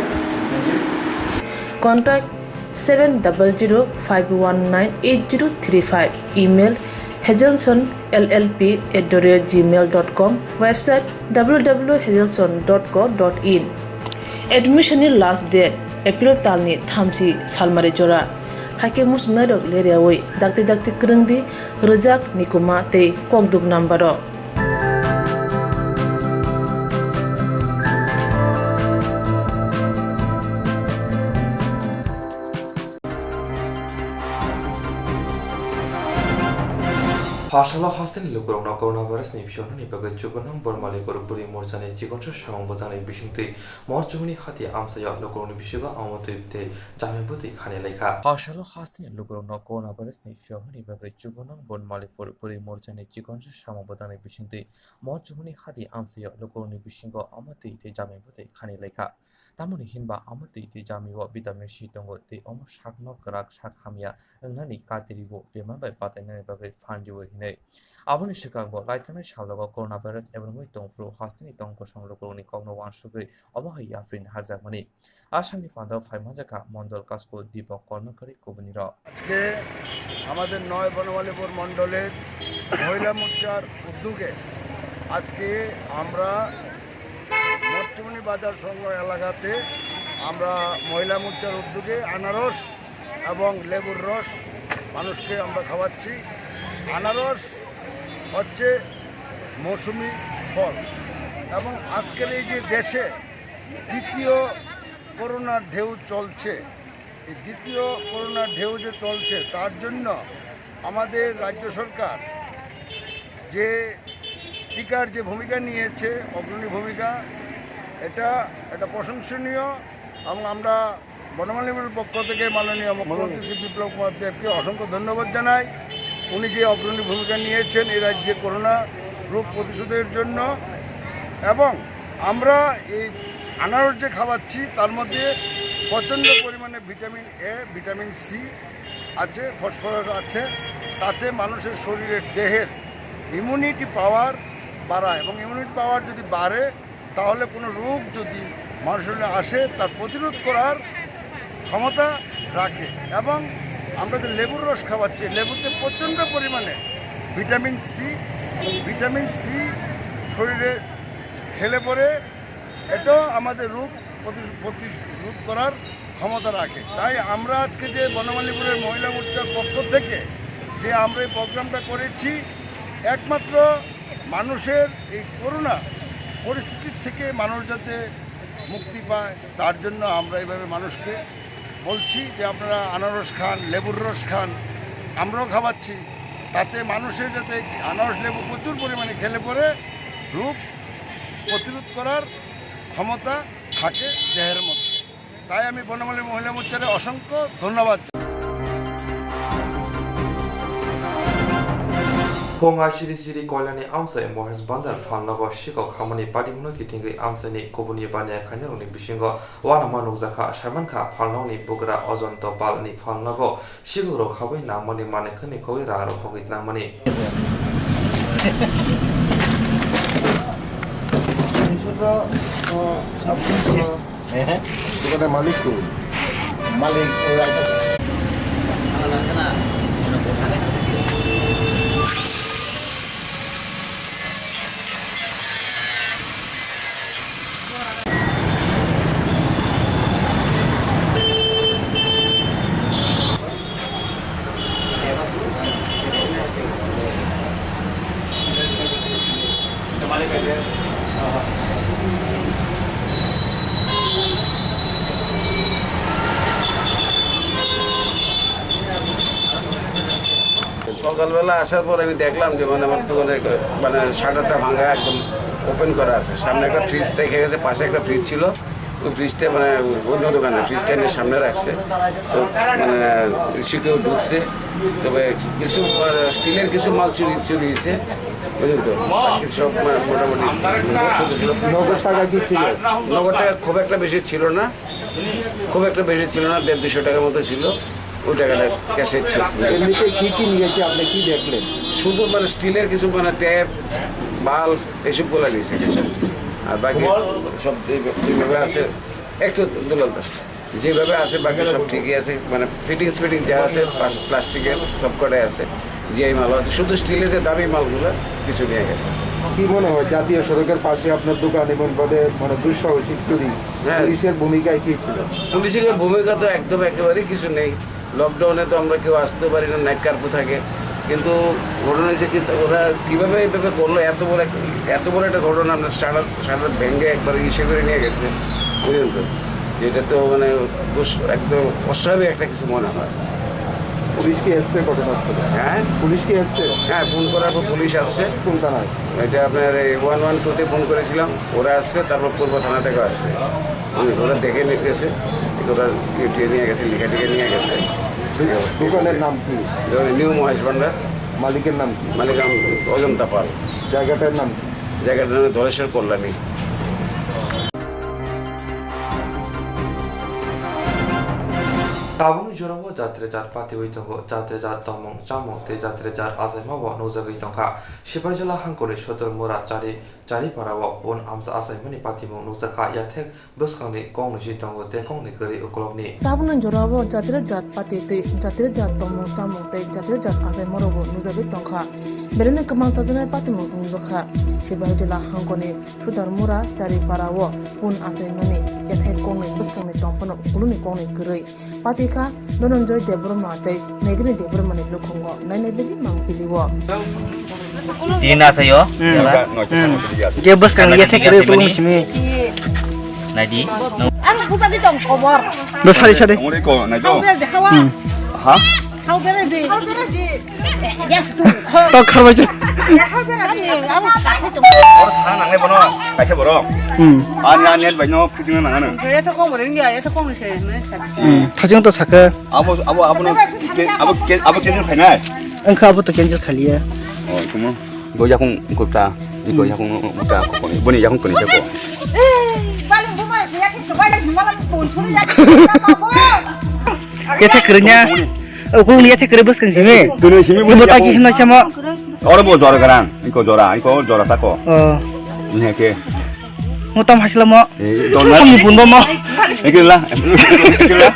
Contact seven double zero five one nine eight zero three five. Email, hazelson L L P at the rate gmail dot com. Website, W W W hazelson dot co dot in. Admission ni last date April talni thamchi salmari jora. Haikhe muchungnairok leriawi dakti dakti kwrwngdi, rwjak, nikuma tei kokduk number o. Phasalo hasteni lukurokno coronavirus ni phiyoknani bagwi chubanang Bormali Puri Morchani chikonsa samung bwtangni bisingtwi Morchumuni hati amchaio lukurokni bisingo omo twi tei jami bwtwi khani laikha. Phasalo hasteni lukurokno coronavirus ni phiyoknani bagwi chubanang Bormali Puri Morchani chikonsa samung bwtangni bisingtwi Morchumuni hati amchaio lukurokni bisingo omo twi tei jami bwtwi khani laikha. Tamoni hinba omo twi tei jamio vitamin C tongo tei omo sakno kwrak sak hamya wngnani katirigo bemar bai batainani bagwi phanrio hinwi. Aboni swkangbo laithanai salogo coronavirus ebongwi tongphuru hasteni tong kosong lukurokni kokno uansugwi omo hai yapri naharjakmani. Asangni phandao phaimanjakha Mondol Kasko Dipok Kornokari kubunirok. আজকে আমাদের নয় বনমালীপুর মণ্ডলের মহিলা মোর্চার উদ্যোগে আজকে আমরা মরচুমনি বাজার সংলগ্ন এলাকাতে আমরা মহিলা মোর্চার উদ্যোগে আনারস এবং লেবুর রস মানুষকে আমরা খাওয়াচ্ছি। আনারস হচ্ছে মৌসুমি ফল এবং আজকের এই যে দেশে দ্বিতীয় করোনার ঢেউ চলছে, এই দ্বিতীয় করোনার ঢেউ যে চলছে, তার জন্য আমাদের রাজ্য সরকার যে টিকার যে ভূমিকা নিয়েছে, অগ্রণী ভূমিকা, এটা একটা প্রশংসনীয়। এবং আমরা বনমালীপুরের পক্ষ থেকে মাননীয় মুখ্যমন্ত্রী শ্রী বিপ্লব কুমার দেবকে অসংখ্য ধন্যবাদ জানাই। উনি যে অগ্রণী ভূমিকা নিয়েছেন এই রাজ্যে করোনা রোগ প্রতিরোধের জন্য, এবং আমরা এই আনারস যে খাওয়াচ্ছি, তার মধ্যে প্রচণ্ড পরিমাণে ভিটামিন এ, ভিটামিন সি আছে, ফসফরাস আছে। তাতে মানুষের শরীরের, দেহের ইমিউনিটি পাওয়ার বাড়ায়, এবং ইমিউনিটি পাওয়ার যদি বাড়ে, তাহলে কোনো রোগ যদি মানুষের শরীরে আসে, তার প্রতিরোধ করার ক্ষমতা রাখে। এবং আমরা যে লেবুর রস খাওয়াচ্ছি, লেবুতে প্রচণ্ড পরিমাণে ভিটামিন সি, এবং ভিটামিন সি শরীরে খেলে পরে এটাও আমাদের রোগ প্রতি-, প্রতিরোধ করার ক্ষমতা রাখে। তাই আমরা আজকে যে বনমালীপুরের মহিলা মোর্চার পক্ষ থেকে যে আমরা এই প্রোগ্রামটা করেছি, একমাত্র মানুষের এই করোনা পরিস্থিতির থেকে মানুষ যাতে মুক্তি পায়, তার জন্য আমরা এইভাবে মানুষকে বলছি যে আপনারা আনারস খান, লেবুর রস খান, আমরাও খাওয়াচ্ছি। তাতে মানুষের যাতে আনারস, লেবু প্রচুর পরিমাণে খেলে পরে রোগ প্রতিরোধ করার ক্ষমতা থাকে দেহের মধ্যে। তাই আমি বনমালী মহিলা মোর্চারে অসংখ্য ধন্যবাদ জানাই। Konga chiri chiri koilani amchai Mohesh Bandar phalnogo sikok hamani patimungno kitingwi amchaini kubuni baniya khainarokni bisingo uanama nukjakha. Saimankha, phalnokni bugra Ojonto Palni phalnogo sikukrok habwi nangmani manikhwni kogwi raharok hogwi tlangmani. দোকানের মালিক তো। মালিক ওই একটা সকালবেলা আসার পর আমি দেখলাম যে মানে আমার দোকানে মানে শাটারটা ভাঙা, একদম ওপেন করা আছে, সামনে একটা ফ্রিজ রেখে গেছে, পাশে একটা ফ্রিজ ছিল, ওই ফ্রিজটা মানে অন্য দোকানে, ফ্রিজটা এনে সামনে রাখছে। তো মানে নিশ্চয়ই কেউ ঢুকছে, তবে কিছু আহ, স্টিলের কিছু মাল চুরি চুরি হয়েছে, বুঝলেন তো? বাকি সব মানে মোটামুটি ছোটো ছোটো। নগদ টাকা কি ছিল? নগদ টাকা খুব একটা বেশি ছিল না, খুব একটা বেশি ছিল না, দেড় দুশো টাকার মতো ছিল। ওই টাকাটা ক্যাশে ছিল। এমনিতে কি কি নিয়েছে, আপনি কি দেখলেন? শুধু মানে স্টিলের কিছু মানে ট্যাপ, বাল্ব, এইসবগুলো নিয়েছে কিছু। আর বাকি সব যে যেভাবে আছে, একটু দুলাল দা, যেভাবে আছে বাকি সব ঠিকই আছে, মানে ফিটিংস ফিটিংস যা আছে প্লাস-, প্লাস্টিকের সব কটাই আছে, জিআই মালও আছে, শুধু স্টিলের যে দামি মালগুলো কিছু নিয়ে গেছে। কি মনে হয়, জাতীয় সড়কের পাশে আপনার দোকান এমন ভাবে মানে দুঃসাহসিক চুরি, হ্যাঁ। পুলিশের ভূমিকায় কি ছিল? পুলিশের ভূমিকা তো একদম একেবারেই কিছু নেই। লকডাউনে তো আমরা কেউ আসতেও পারি না, নাইট কারফিউ থাকে। কিন্তু ঘটনা হয়েছে কি, ওরা কীভাবে এইভাবে করলো, এত বড় এক-, এত বড় একটা ঘটনা, আমরা শাটার শাটার ভেঙে একবার ইসে করে নিয়ে গেছে, বুঝলেন তো? যেটা তো মানে দুস-, একদম অস্বাভাবিক একটা কিছু মনে হয়। পুলিশ কি এসছে ঘটনাস্থলে? হ্যাঁ? পুলিশ কি এসছে? হ্যাঁ, ফোন করার পর পুলিশ আসছে। কোন থানায়? এটা আপনার এই ওয়ান ওয়ান টুতে ফোন করেছিলাম, ওরা আসছে, তারপর পূর্ব থানা থেকে আসছে। হুম, ওরা দেখে নিয়ে গেছে, ওরা ইয়ে টিয়ে নিয়ে গেছে, লিখে টিকে নিয়ে গেছে। দোকানের নাম কি? নিউ মহেশ ভান্ডার। মালিকের নাম কি? মালিক আম-, অজন্তা পাল। জায়গাটার নাম কি? জায়গাটার নাম ধলেশ্বর Kalyani. Tabukni jorao jatri jat patiwi tongo, jatri jat tongmung chamung tei jatri jat achaima bo nukjagwi tongkha. Sipaijala hangkoni Sotor Mura Chari, Chari Parao pun amsa achaimani patimung nukjakha, yathek bwskangni kok nwi si tongo tei kok nwi kwrwi ukulokni. Tabukni jorao jatri jat pati tei jatri jat tongmung chamung tei jatri jat achaima rokbo nukjagwi tongkha. Belai no kwmang chajaknai patimung wngjakha. Sipaijala hangkoni Sotor Mura Chari Parao pun achaimani yathek kok nwi bwskangni tong phano ukulokni kok nwi kwrwi. Patikha Dhananjoy Debbarma tei Megini Debbarmani lukhungo nainai bagwi mang pilio. Tin asa yo. Hmm. Jela. Hmm. Je bwskang ye thek re tulung simi. Naidi. Ang buka di tong khobor. Do sari sari. Ang ri ko nai do. Ang bere dehawa. Hmm. Ha? Ang bere di. Ang bere di. Tok kharbai je. Ang bere di. Ang bere di. Or sa nang le bono. Kaisa borok. Hmm. Ani ani bai no. Phajing nang ano. Kaya to kong ring ya, ya to kong se, ne sa. Hmm, phajing to saka. Abo, abo, abo no, ke, abo, ke, abo ke khainai. Ang kha abo to cancel khaliya. Oh, ikomo. Go yakung gupta, iko yakung gupta ko. Boni yakung koni sako. Eh, bali buma ya ke bali buma la pun pun ya ke babo. Ke thek krinya. Ukung liya thek kre bwskang simi. Tuni simi. Bo taki himna chamo. Oro bo jora garang, iko jora, iko jora tako. Oh. Ini ke. Mutam hasilamo. Eh, dona. Kami pun bomo. Ikila. Ikila.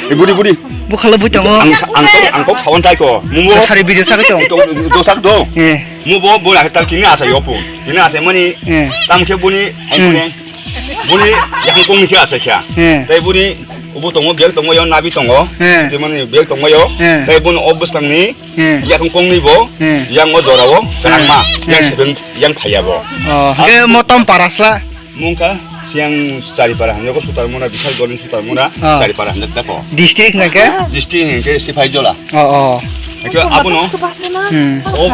Eh, budi, budi. Bukhala buchongo. Ang, ang kok, ang kok sawan tai ko. Mumo. Sari video saka chong. Dosak do. Eh. Mubo bo la tal kini asa yopu. Kini asa mani. Eh. Tam ke buni. Hmm. Buni yakung kong ni khe asa kya. Hmm. Tai buni ubu tongo, bag tongo, yo nabi tongo. Hmm. Jemani bag tongo yo. Hmm. Tai buni obus tang ni. Hmm. Yakung kong ni bo. Hmm. Yang o dora o. Hmm. Yang ma. Yang hmm. Yang phaya bo. Oh, ke motom parasla. Mungka siang Chari Para hanya ko Sutar Mura, Bishal Golden Sutar Mura, oh. Chari Para hanya tako. District na ke? District hanya ke Sipai Jola. Oh, oh. Ke abo no. Hmm. Oh,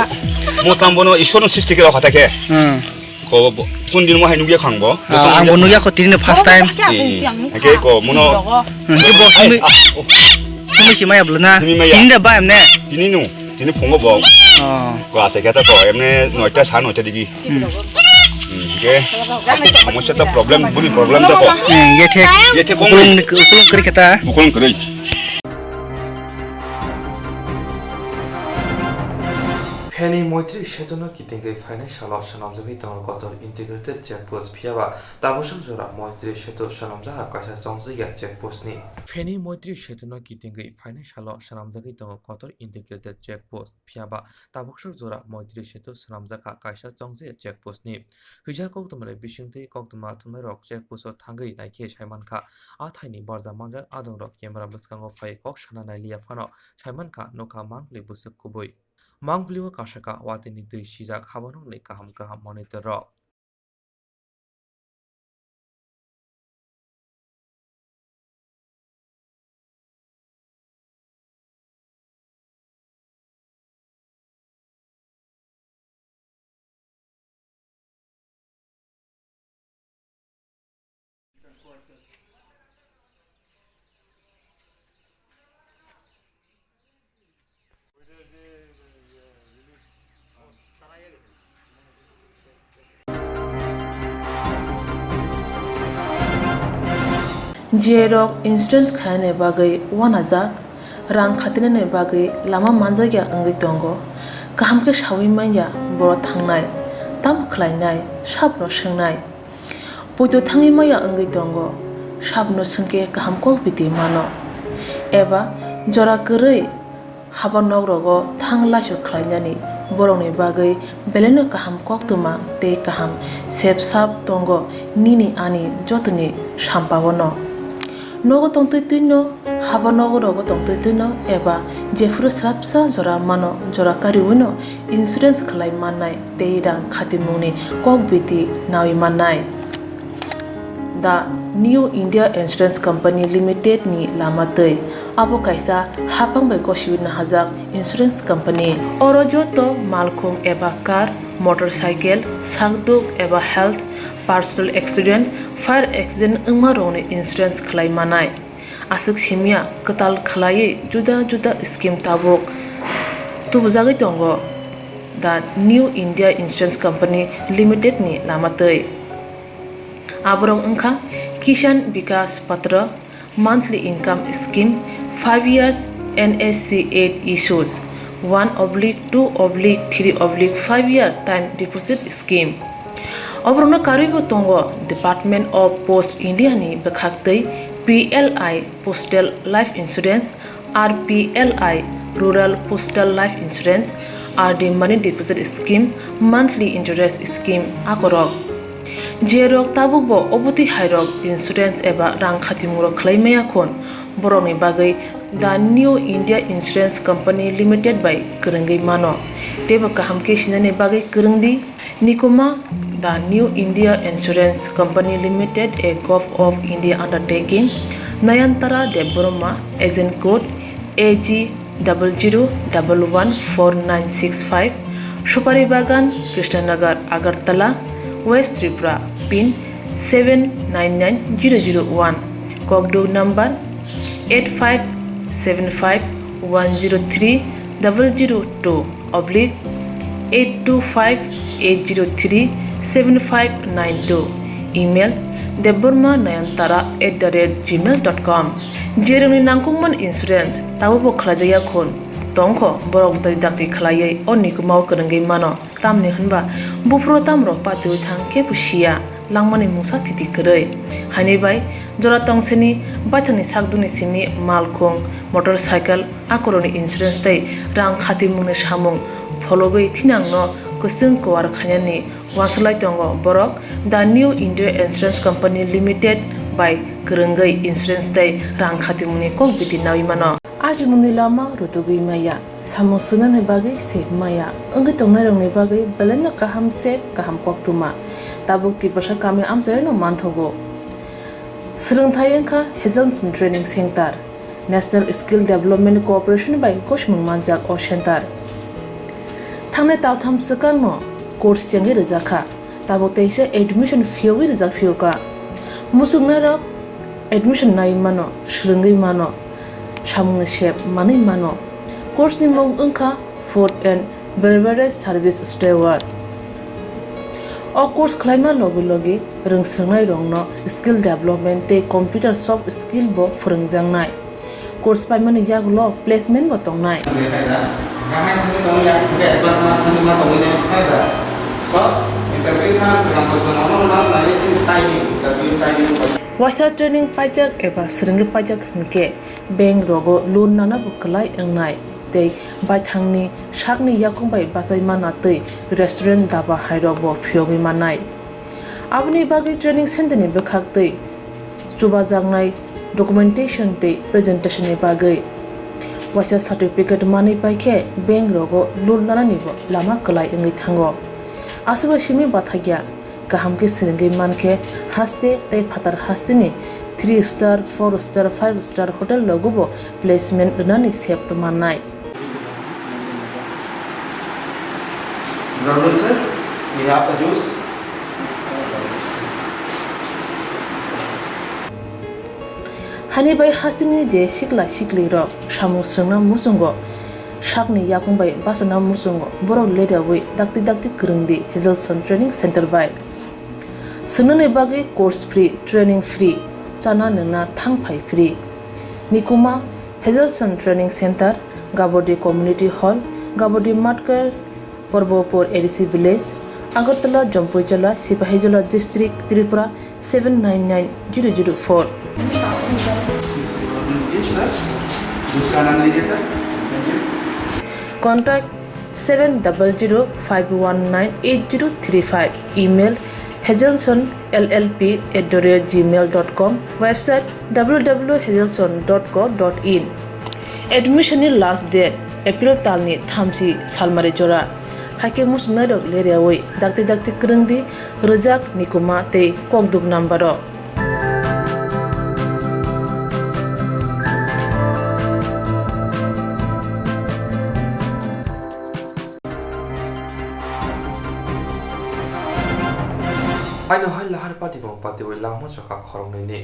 motam bono Ishwar no srishti ke rokha take. Hmm. Ko bo, kun din mo hai nugya khang bo. Ah, ang bo nugya ko tini first time. Eh, ake ko mono. Hmm, ke bo ai, simi, ah, oh. Simi si maya bla na. Simi maya. Tini da ba emne. Tini nu, tini phungo bo. Oh. Ko ase kata ko emne noita sa noita digi. Hmm. Hmm, ke. Amo seta problem, buri problem to ko. Hmm, ye thek. Ye thek ko. Ukulung, ukulung kri kata. Ukulung kri. Phaini Moitri Setuno kitingwi phainai salo swnamjagwi tongo Kotor Integrated Check Post, phiyaba tabuksak jora Moitri Setu swnamjakha kaisa chongjak ya check post ni. Phaini Moitri Setuno kitingwi phainai salo swnamjagwi tongo Kotor Integrated Check Post, phiyaba tabuksak jora Moitri Setu swnamjakha kaisa chongjak ya check post ni. Hwija koktwma ni bisingtwi koktwma thumnairok check post o thangwi naikhe saimankha, a thaini barja manjak adongrok camera bwskango phai kok sana nailiya phano saimankha nokha mangli bwswk kubui. Mangpili o kasaka watini twi sijak haborokni kaham kaham monitor rok. J rok insurance khainani bagwi uanajak, rang khatinani bagwi lama manjakya wngwi tongo. Kaham khe saui manya borok thangnai, tamo khlainai, sabono swngnai. Poito thangwi maya wngwi tongo, sabono swngkhe kaham kok biti mano. Eba jora kwrwi haba nok rogo thang laisu khlainani borokni bagwi belaino kaham koktwma tei kaham sep sap tongo nini ani jotoni sampao no. Nogo tongtwi twino, haba nogo rogo tongtwi twino eba jephuru swrapsa jora mano jora kariwino insurance khlai mannai tei rang khatimungni kok biti naui mannai. The New India Insurance Company Limited ni lama twi. Abo kaisa haphang bai gosiwi nahajak insurance company. Oro joto malkhung eba car, motorcycle, sakduk eba health, personal accident, fire accident wngma rokni insurance khlai manai. Aswk simya kwtal khlaiwi juda juda scheme tabuk tubujagwi tongo The New India Insurance Company Limited ni lama twi. Aborok wngkha Kishan Vikas Patra, monthly income scheme, five years N S C eight issues, one oblique two oblique three oblique five year time deposit scheme. Oborokno karwibo tongo Department of Post India ni bwkhaktwi P L I Postal Life Insurance, R P L I Rural Postal Life Insurance, R D Money Deposit Scheme, Monthly Interest Scheme akorok. Jerok tabukbo obotwi hairok insurance eba rang khatimungrok khlai maya khun, borokni bagwi The New India Insurance Company Limited bai kwrwngwi mano, teibo kaham khe sinani bagwi kwrwngdi. Nikuma, The New India Insurance Company Limited, a Govt of India undertaking, Nayantara Debbarma, agent code A G double zero double one four nine six five, Supari Bagan, Krishnanagar, Agartala, West Tripura, pin seven nine nine zero zero one, kokduk number eight five seven five one zero three double zero two oblique eight two five eight zero three seven five nine two, email debbarma nayantara at the rate gmail dot com. Jerokni nangkukmani insurance tabukbo khlaijakya khun, tongkho borok bwtwi dakti khlaiwi o nikumao kwrwngwi mano. Tamni hwnba buphuru tamrok patiui thang kebo siya, langmani mungsa thiti kwrwi. Haini bai jora tongsini baithangni sakdukni simi malkhung, motorcycle, akorokni insurance tei rang khatimungni samung phologwi thinangno kwchwng kuar khainani uansuk lai tongo borok The New India Insurance Company Limited bai kwrwngwi insurance tei rang khatimungni kok biti naui mano. Ajimungni lama rutugwi maya, samung swngnani bagwi sep maya, wngwi tongnairokni bagwi belaino kaham sep, kaham koktwma. Tabuk Tiprasa kami amchaino manthogo. Swrwngthai wngkha Hazelton Training Center, National Skill Development Corporation bai gosimung manjak o center. Thangnai taltham swkangno course chengwi rwjakha. Tabuk teisa admission phiyogwi rijak phiyokha. Muchungnairok admission naiwi mano, swrwngwi mano, samungni sep manwi mano. Course ni mung wngkha Food and Beverage Service Steward. O course khlaima logi logi rwngswrwngnairokno skill development tei computer soft skill bo phwrwngjaknai. Course paimani yagulo placement bo tongnai. Waisa training paijak eba swrwngwi paijak hwnkhe bank rogo loan nana bo kwlai wngnai tei baithangni sakni yakung bai bachai mana tei restaurant daba hairok bo phiyogwi mannai. Aboni bagwi training center ni bwkhak tei chubajaknai documentation tei presentation ni bagwi waisa certificate manwi paikhe bank rogo loan nanani bo lama kwlai wngwi thango. Aswkbai simi bathakya kaham khe swrwngwi mankhe haste tei phatar hasteni three star, four star, five star hotel rogo bo placement rwnani sep tongmannai. Good afternoon, sir. We have a juice. Hani bai hasteni je sikla siklirok samung swrwngna muchungo, sakni yakung bai bachana muchungo borok leriawi dakti dakti kwrwng di Hazelson Training Center bai. Swngnani bagwi course free, training free, chana nwngna thang phai free. Nikuma Hazelson Training Center, Gabodi Community Hall, Gabodi Matkar, Porbopur A D C Village, Agartala, Jompuijola, Sipahijola District, Tripura seven nine nine zero zero four. Contact seven double zero five one nine eight zero three five. Email hazelson L L P at the rate gmail dot com. Website W W W hazelson dot co dot in. Admission ni last date April talni thamchi salmari jora. Haikhe muchungnairok leriawi dakti dakti kwrwng di, rwjak, nikuma tei kokduk number o. Haino hai lahar pati bong pati bai langma chokha khoroknwi ni.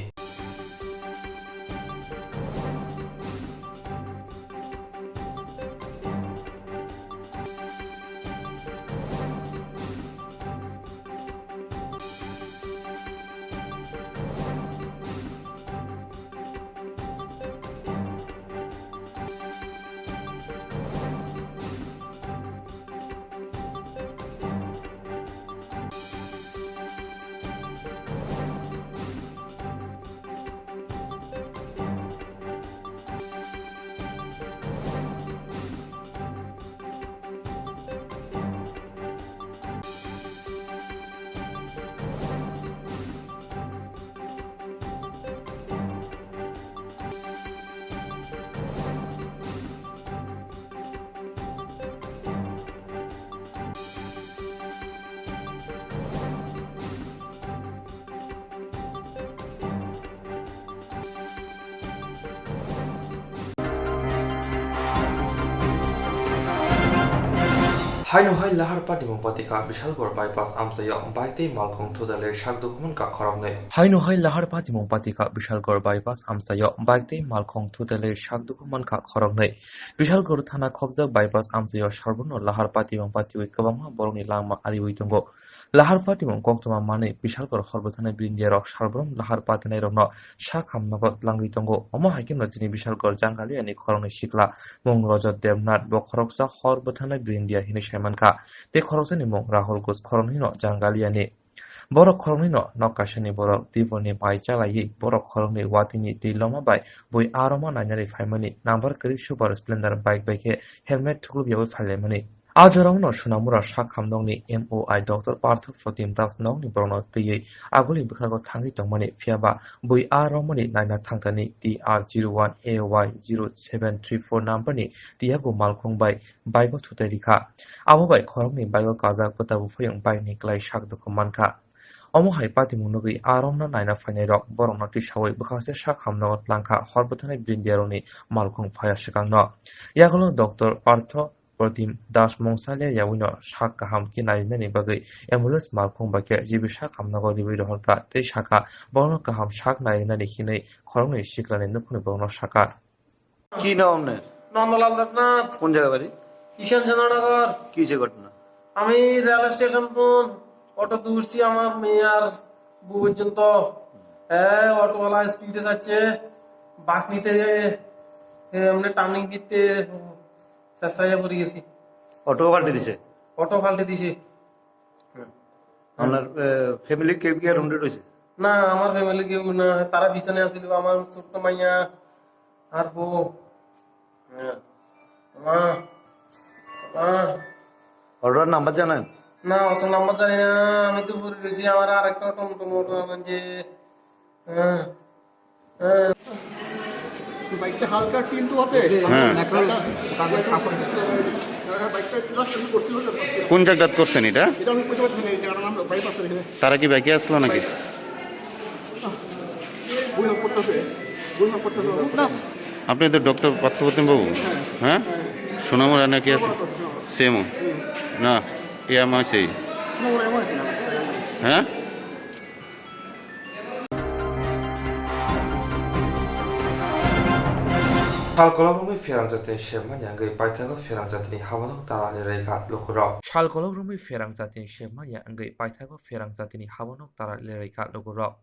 Haino hai lahar patimung patika Bishalgarh bypass amchaio bike tei malkhung thudale sak dukhuman ka khoroknwi. Haino hai lahar patimung patika Bishalgarh bypass amchaio bike tei malkhung thudale sak dukhuman ka khoroknwi. Bishalgarh thana khopjak bypass amchaio sarbono lahar patimung patiwi kwbangma borokni langma ariwi tongo. Lahar patimung koktwma manwi Bishalgarh hor bwthanai brindiarok sarborom lahar patinairokno sak hamnogo tlangwi tongo. Omo hai kheno chini Bishalgarh Jangaliyani khoroknwi sikla mung Rajat Debnath, bo khoroksa hor bwthanai brindia hinwi saimankha. Tei khoroksani mung Rahul Ghosh, khoroknwino Jangaliyani. Borok khoroknwino nok kaisani borok Tiborni bai chalaiwi borok khoroknwi watini twi loma bai bui a roma nainani phaimani number kwrwi Super Splendor bike bai khe helmet thuklubyawi phailaimani. A jorao no Sonamura sak hamnokni M O I Doctor Partho Protim Das nokni borokno twiwi aguli bwkhago thangwi tongmani, phiyaba bui a romani naina thangthani T R zero one A Y zero seven three four number ni tiyago malkhung bai bike o thutai rikha. Abo bai khoroknwi bike o kajak bwta buphayung bike ni klai sak dukhu mankha. Omo hai patimung nugwi a romno naina phainairok borokno tisawi bwkhakse sak hamnogo tlangkha hor bwthanai brindiarokni malkhung phaya swkangno. Yagulo Doctor Partho Protim Das mungsa le yawino sak kaham khe nainani bagwi ambulance malkhung bai khe G B sak hamnogo riwi rohorkha tei sakha, borokno kaham sak nainani hinwi khoroknwi siklani nukhungni borokno sakha. কি নাম আপনার? নন্দলাল দেবনাথ। কোন জায়গা বাড়ি? কিষানচন্দ্রনগর। কি হয়েছে ঘটনা? আমি রেল স্টেশন তো অটো তুলছি আমার মেয়ে আর বউ পর্যন্ত। হ্যাঁ, অটোওয়ালা স্পিডে যাচ্ছে, বাঁক নিতে, এ, এমনি টার্নিং দিতে চেষ্টা করে পড়ে গেছি। অটো পাল্টে দিছে? অটো পাল্টে দিছে। হুম। আপনার, এ, ফ্যামিলি কেউ কি আর রুমে রয়েছে? না, আমার ফ্যামিলি কেউ না, তারা পিছনে আছিল, আমার ছোট্ট মাইয়া আর বউ। হ্যাঁ। মা, মা। অটোর নাম্বার জানেন? না, অত নাম্বার জানি না, আমি তো ভুলে গেছি, আমার আর একটা অটো, অটো, অটো, আমার যে, হ্যাঁ। বাইকটা হালকা টিল্ট হতে হ্যাঁ। বাইকটা, বাইকটা just আমি করছি হলো। কোন জায়গাত করছেন এটা? এটা আমি বুঝতে পারছি না, এই জায়গাটার নাম বাইপাস এখানে। তারা কি বাইকে আসলো নাকি? বই করতেছে, বই করতেছে। আপনি তো ডক্টর পার্থপ্রতিম বাবু, হ্যাঁ? সোনামুড়া নাকি আছে? সেমও? না, এ আমার সেই। সোনামুড়া এমন আছে না? হ্যাঁ? Sal kolok romwi pherang jatini sep manya wngwi paithago pherang jatini habanok tala lerwi kha lukurok. Sal kolok romwi pherang jatini sep manya wngwi paithago pherang jatini habanok tala lerwi kha lukurok.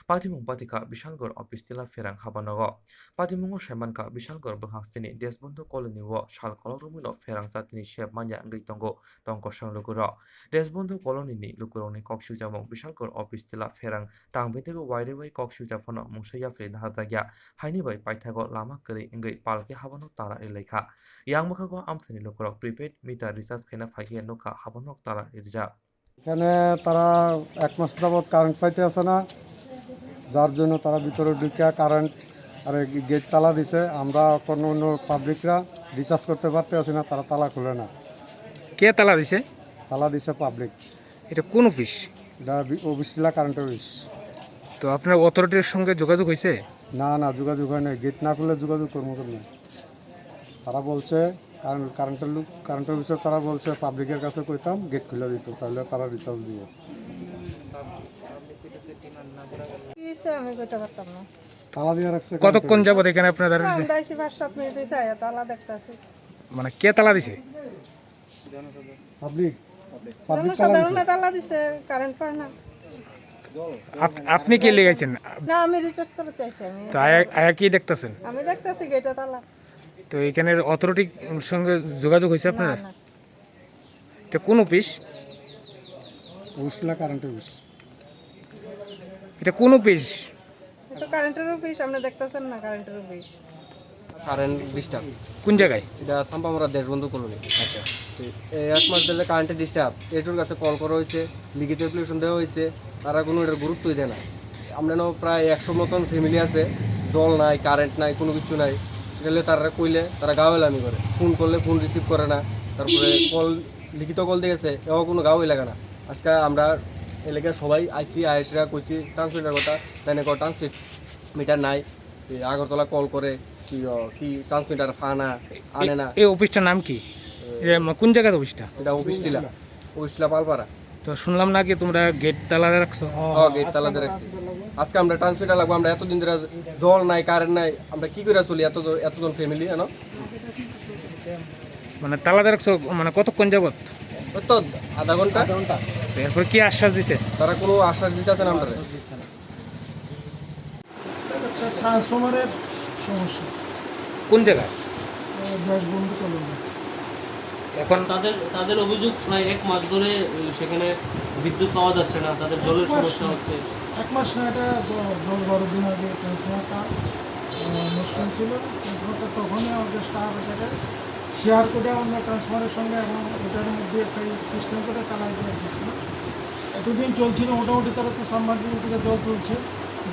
Patimung patikha Bishalgarh office tila pherang habanogo. Patimungo saimankha Bishalgarh bwkhaksteni Deshbandhu colony o sal kolok romwino pherang jatini sep manya wngwi tongo tongkosong lukurok. Deshbandhu colony ni lukurokni kok swijamung Bishalgarh office tila pherang tang bedego wairwi bai kok swijak phano mungsa yapri naharjakya. Haini bai paithago lama kwrwi wngwi palki habano tala rilai kha. Yang bwkhago amchaini lukurok prepaid meter recharge khaina phaikhe nukha habano tala rijak. এখানে তারা এক মাস যাবৎ কারেন্ট পাইতে আসে না, যার জন্য তারা ভিতরে ঢুকে কারেন্ট আর এই গেট তালা দিছে। আমরা কোনো অন্য পাবলিকরা রিচার্জ করতে পারতে আসি না, তারা তালা খুলে না। কে তালা দিছে? তালা দিছে পাবলিক। এটা কোন অফিস? এটা বি-, অফিস টিলা কারেন্ট অফিস। তো আপনার অথরিটির সঙ্গে যোগাযোগ হয়েছে? না, না, যোগাযোগ হয় না। গেট না খুললে যোগাযোগ করবো কেমনে? তারা বলছে, কারণ কারেন্টের লোক, কারেন্টের বিষয়ে তারা বলছে পাবলিকের কাছে কইতাম, গেট খুলে দিত, তাহলে তারা রিচার্জ দিব। কি হয়েছে আমি কইতে পারতাম না। তালা দিয়ে রাখছে কতক্ষণ কারেন্টের। যাবত এখানে আপনারা দাঁড়িয়ে আছেন? আমরা আইছি পাঁচ সাত মিনিট হয়েছে, আয়া তালা দেখতাছি। মানে কে তালা দিছে? পাবলিক, পাবলিক তালা দিছে। জনসাধারণে তালা দিছে, কারেন্ট পায় না। আপ-, আপনি কি লেগেছেন? না, আমি রিচার্জ করতে আইছি আমি। তো আয়া, আয়া কি দেখতেছেন? আমি দেখতাছি গেটে তালা। তো এখানের অথরিটির সঙ্গে যোগাযোগ হয়েছে আপনার? না, না। এটা কোন অফিস? উসলা কারেন্ট অফিস। এটা কোন অফিস? এটা কারেন্টের অফিস, আপনি দেখতেছেন না কারেন্টের অফিস। Current disturb. কোন জায়গায়? এটা সাম্পামরা দেশবন্ধু কলোনি। আচ্ছা। এই এক মাস ধরে কারেন্টের ডিস্টার্ব। এটার কাছে কল করা হয়েছে, লিখিত অ্যাপ্লিকেশন দেওয়া হয়েছে, তারা কোনো এটার গুরুত্বই দেয় না। আমরা এখানে প্রায় একশো মতন ফ্যামিলি আছে, জল নাই, কারেন্ট নাই, কোনো কিছু নাই। এটা হলে তারা কইলে তারা গাওয়ালামি করে, ফোন করলে ফোন রিসিভ করে না, তারপরে কল, লিখিত কল দিয়ে গেছে, এও কোনো গাওয়াই লাগে না। আজকে আমরা এলাকার সবাই আইসি, আয়েসরা কইছি ট্রান্সমিটার কথা, তাই না? ট্রান্সমিট মিটার নাই। এই আগরতলা কল করে কি, ও, কি ট্রান্সমিটার ফানা আনে না। এ-, এই অফিসটার নাম কি? এ, মা-, কোন জায়গার অফিসটা? এটা অফিস টিলা, অফিস টিলা পালপাড়া। তো শুনলাম নাকি তোমরা গেট তালা রাখছো? হ্যাঁ, গেট তালা দিয়ে রাখছি। আজকে আমরা ট্রান্সমিটার লাগবো, আমরা এতদিন ধরে জল নাই, কারেন্ট নাই, আমরা কি করে চলি এত জ-, এতজন ফ্যামিলি, জানো? মানে তালা দিয়ে রাখছো, মানে কতক্ষণ যাবত? ওই তো আধা ঘন্টা। আধা ঘন্টা। তো এরপর কি আশ্বাস দিছে? তারা কোনো আশ্বাস দিতেছে না আমরা। একটা ট্রান্সফরমারের সমস্যা। কোন জায়গায়? আহ, দেশবন্ধু কলোনি। এখন তাদের, তাদের অভিযোগ প্রায় এক মাস ধরে, উম, সেখানে বিদ্যুৎ পাওয়া যাচ্ছে না, তাদের জলের এক মাস সমস্যা না। হচ্ছে। এক মাস না, এটা দ-, দশ বারো দিন আগে ট্রান্সফরমারটা, আহ, নষ্ট হয়েছিল। ট্রান্সফরমারটা তখনই আমাদের স্টাফ এটাকে শেয়ার করে অন্য ট্রান্সফরমারের সঙ্গে এবং ওটার মধ্যে একটা সিস্টেম করে চালাই দিয়ে দিচ্ছিল। এতদিন চলছিল, মোটামুটি তারা তো সাবমার্সিবল থেকে জল তুলছে,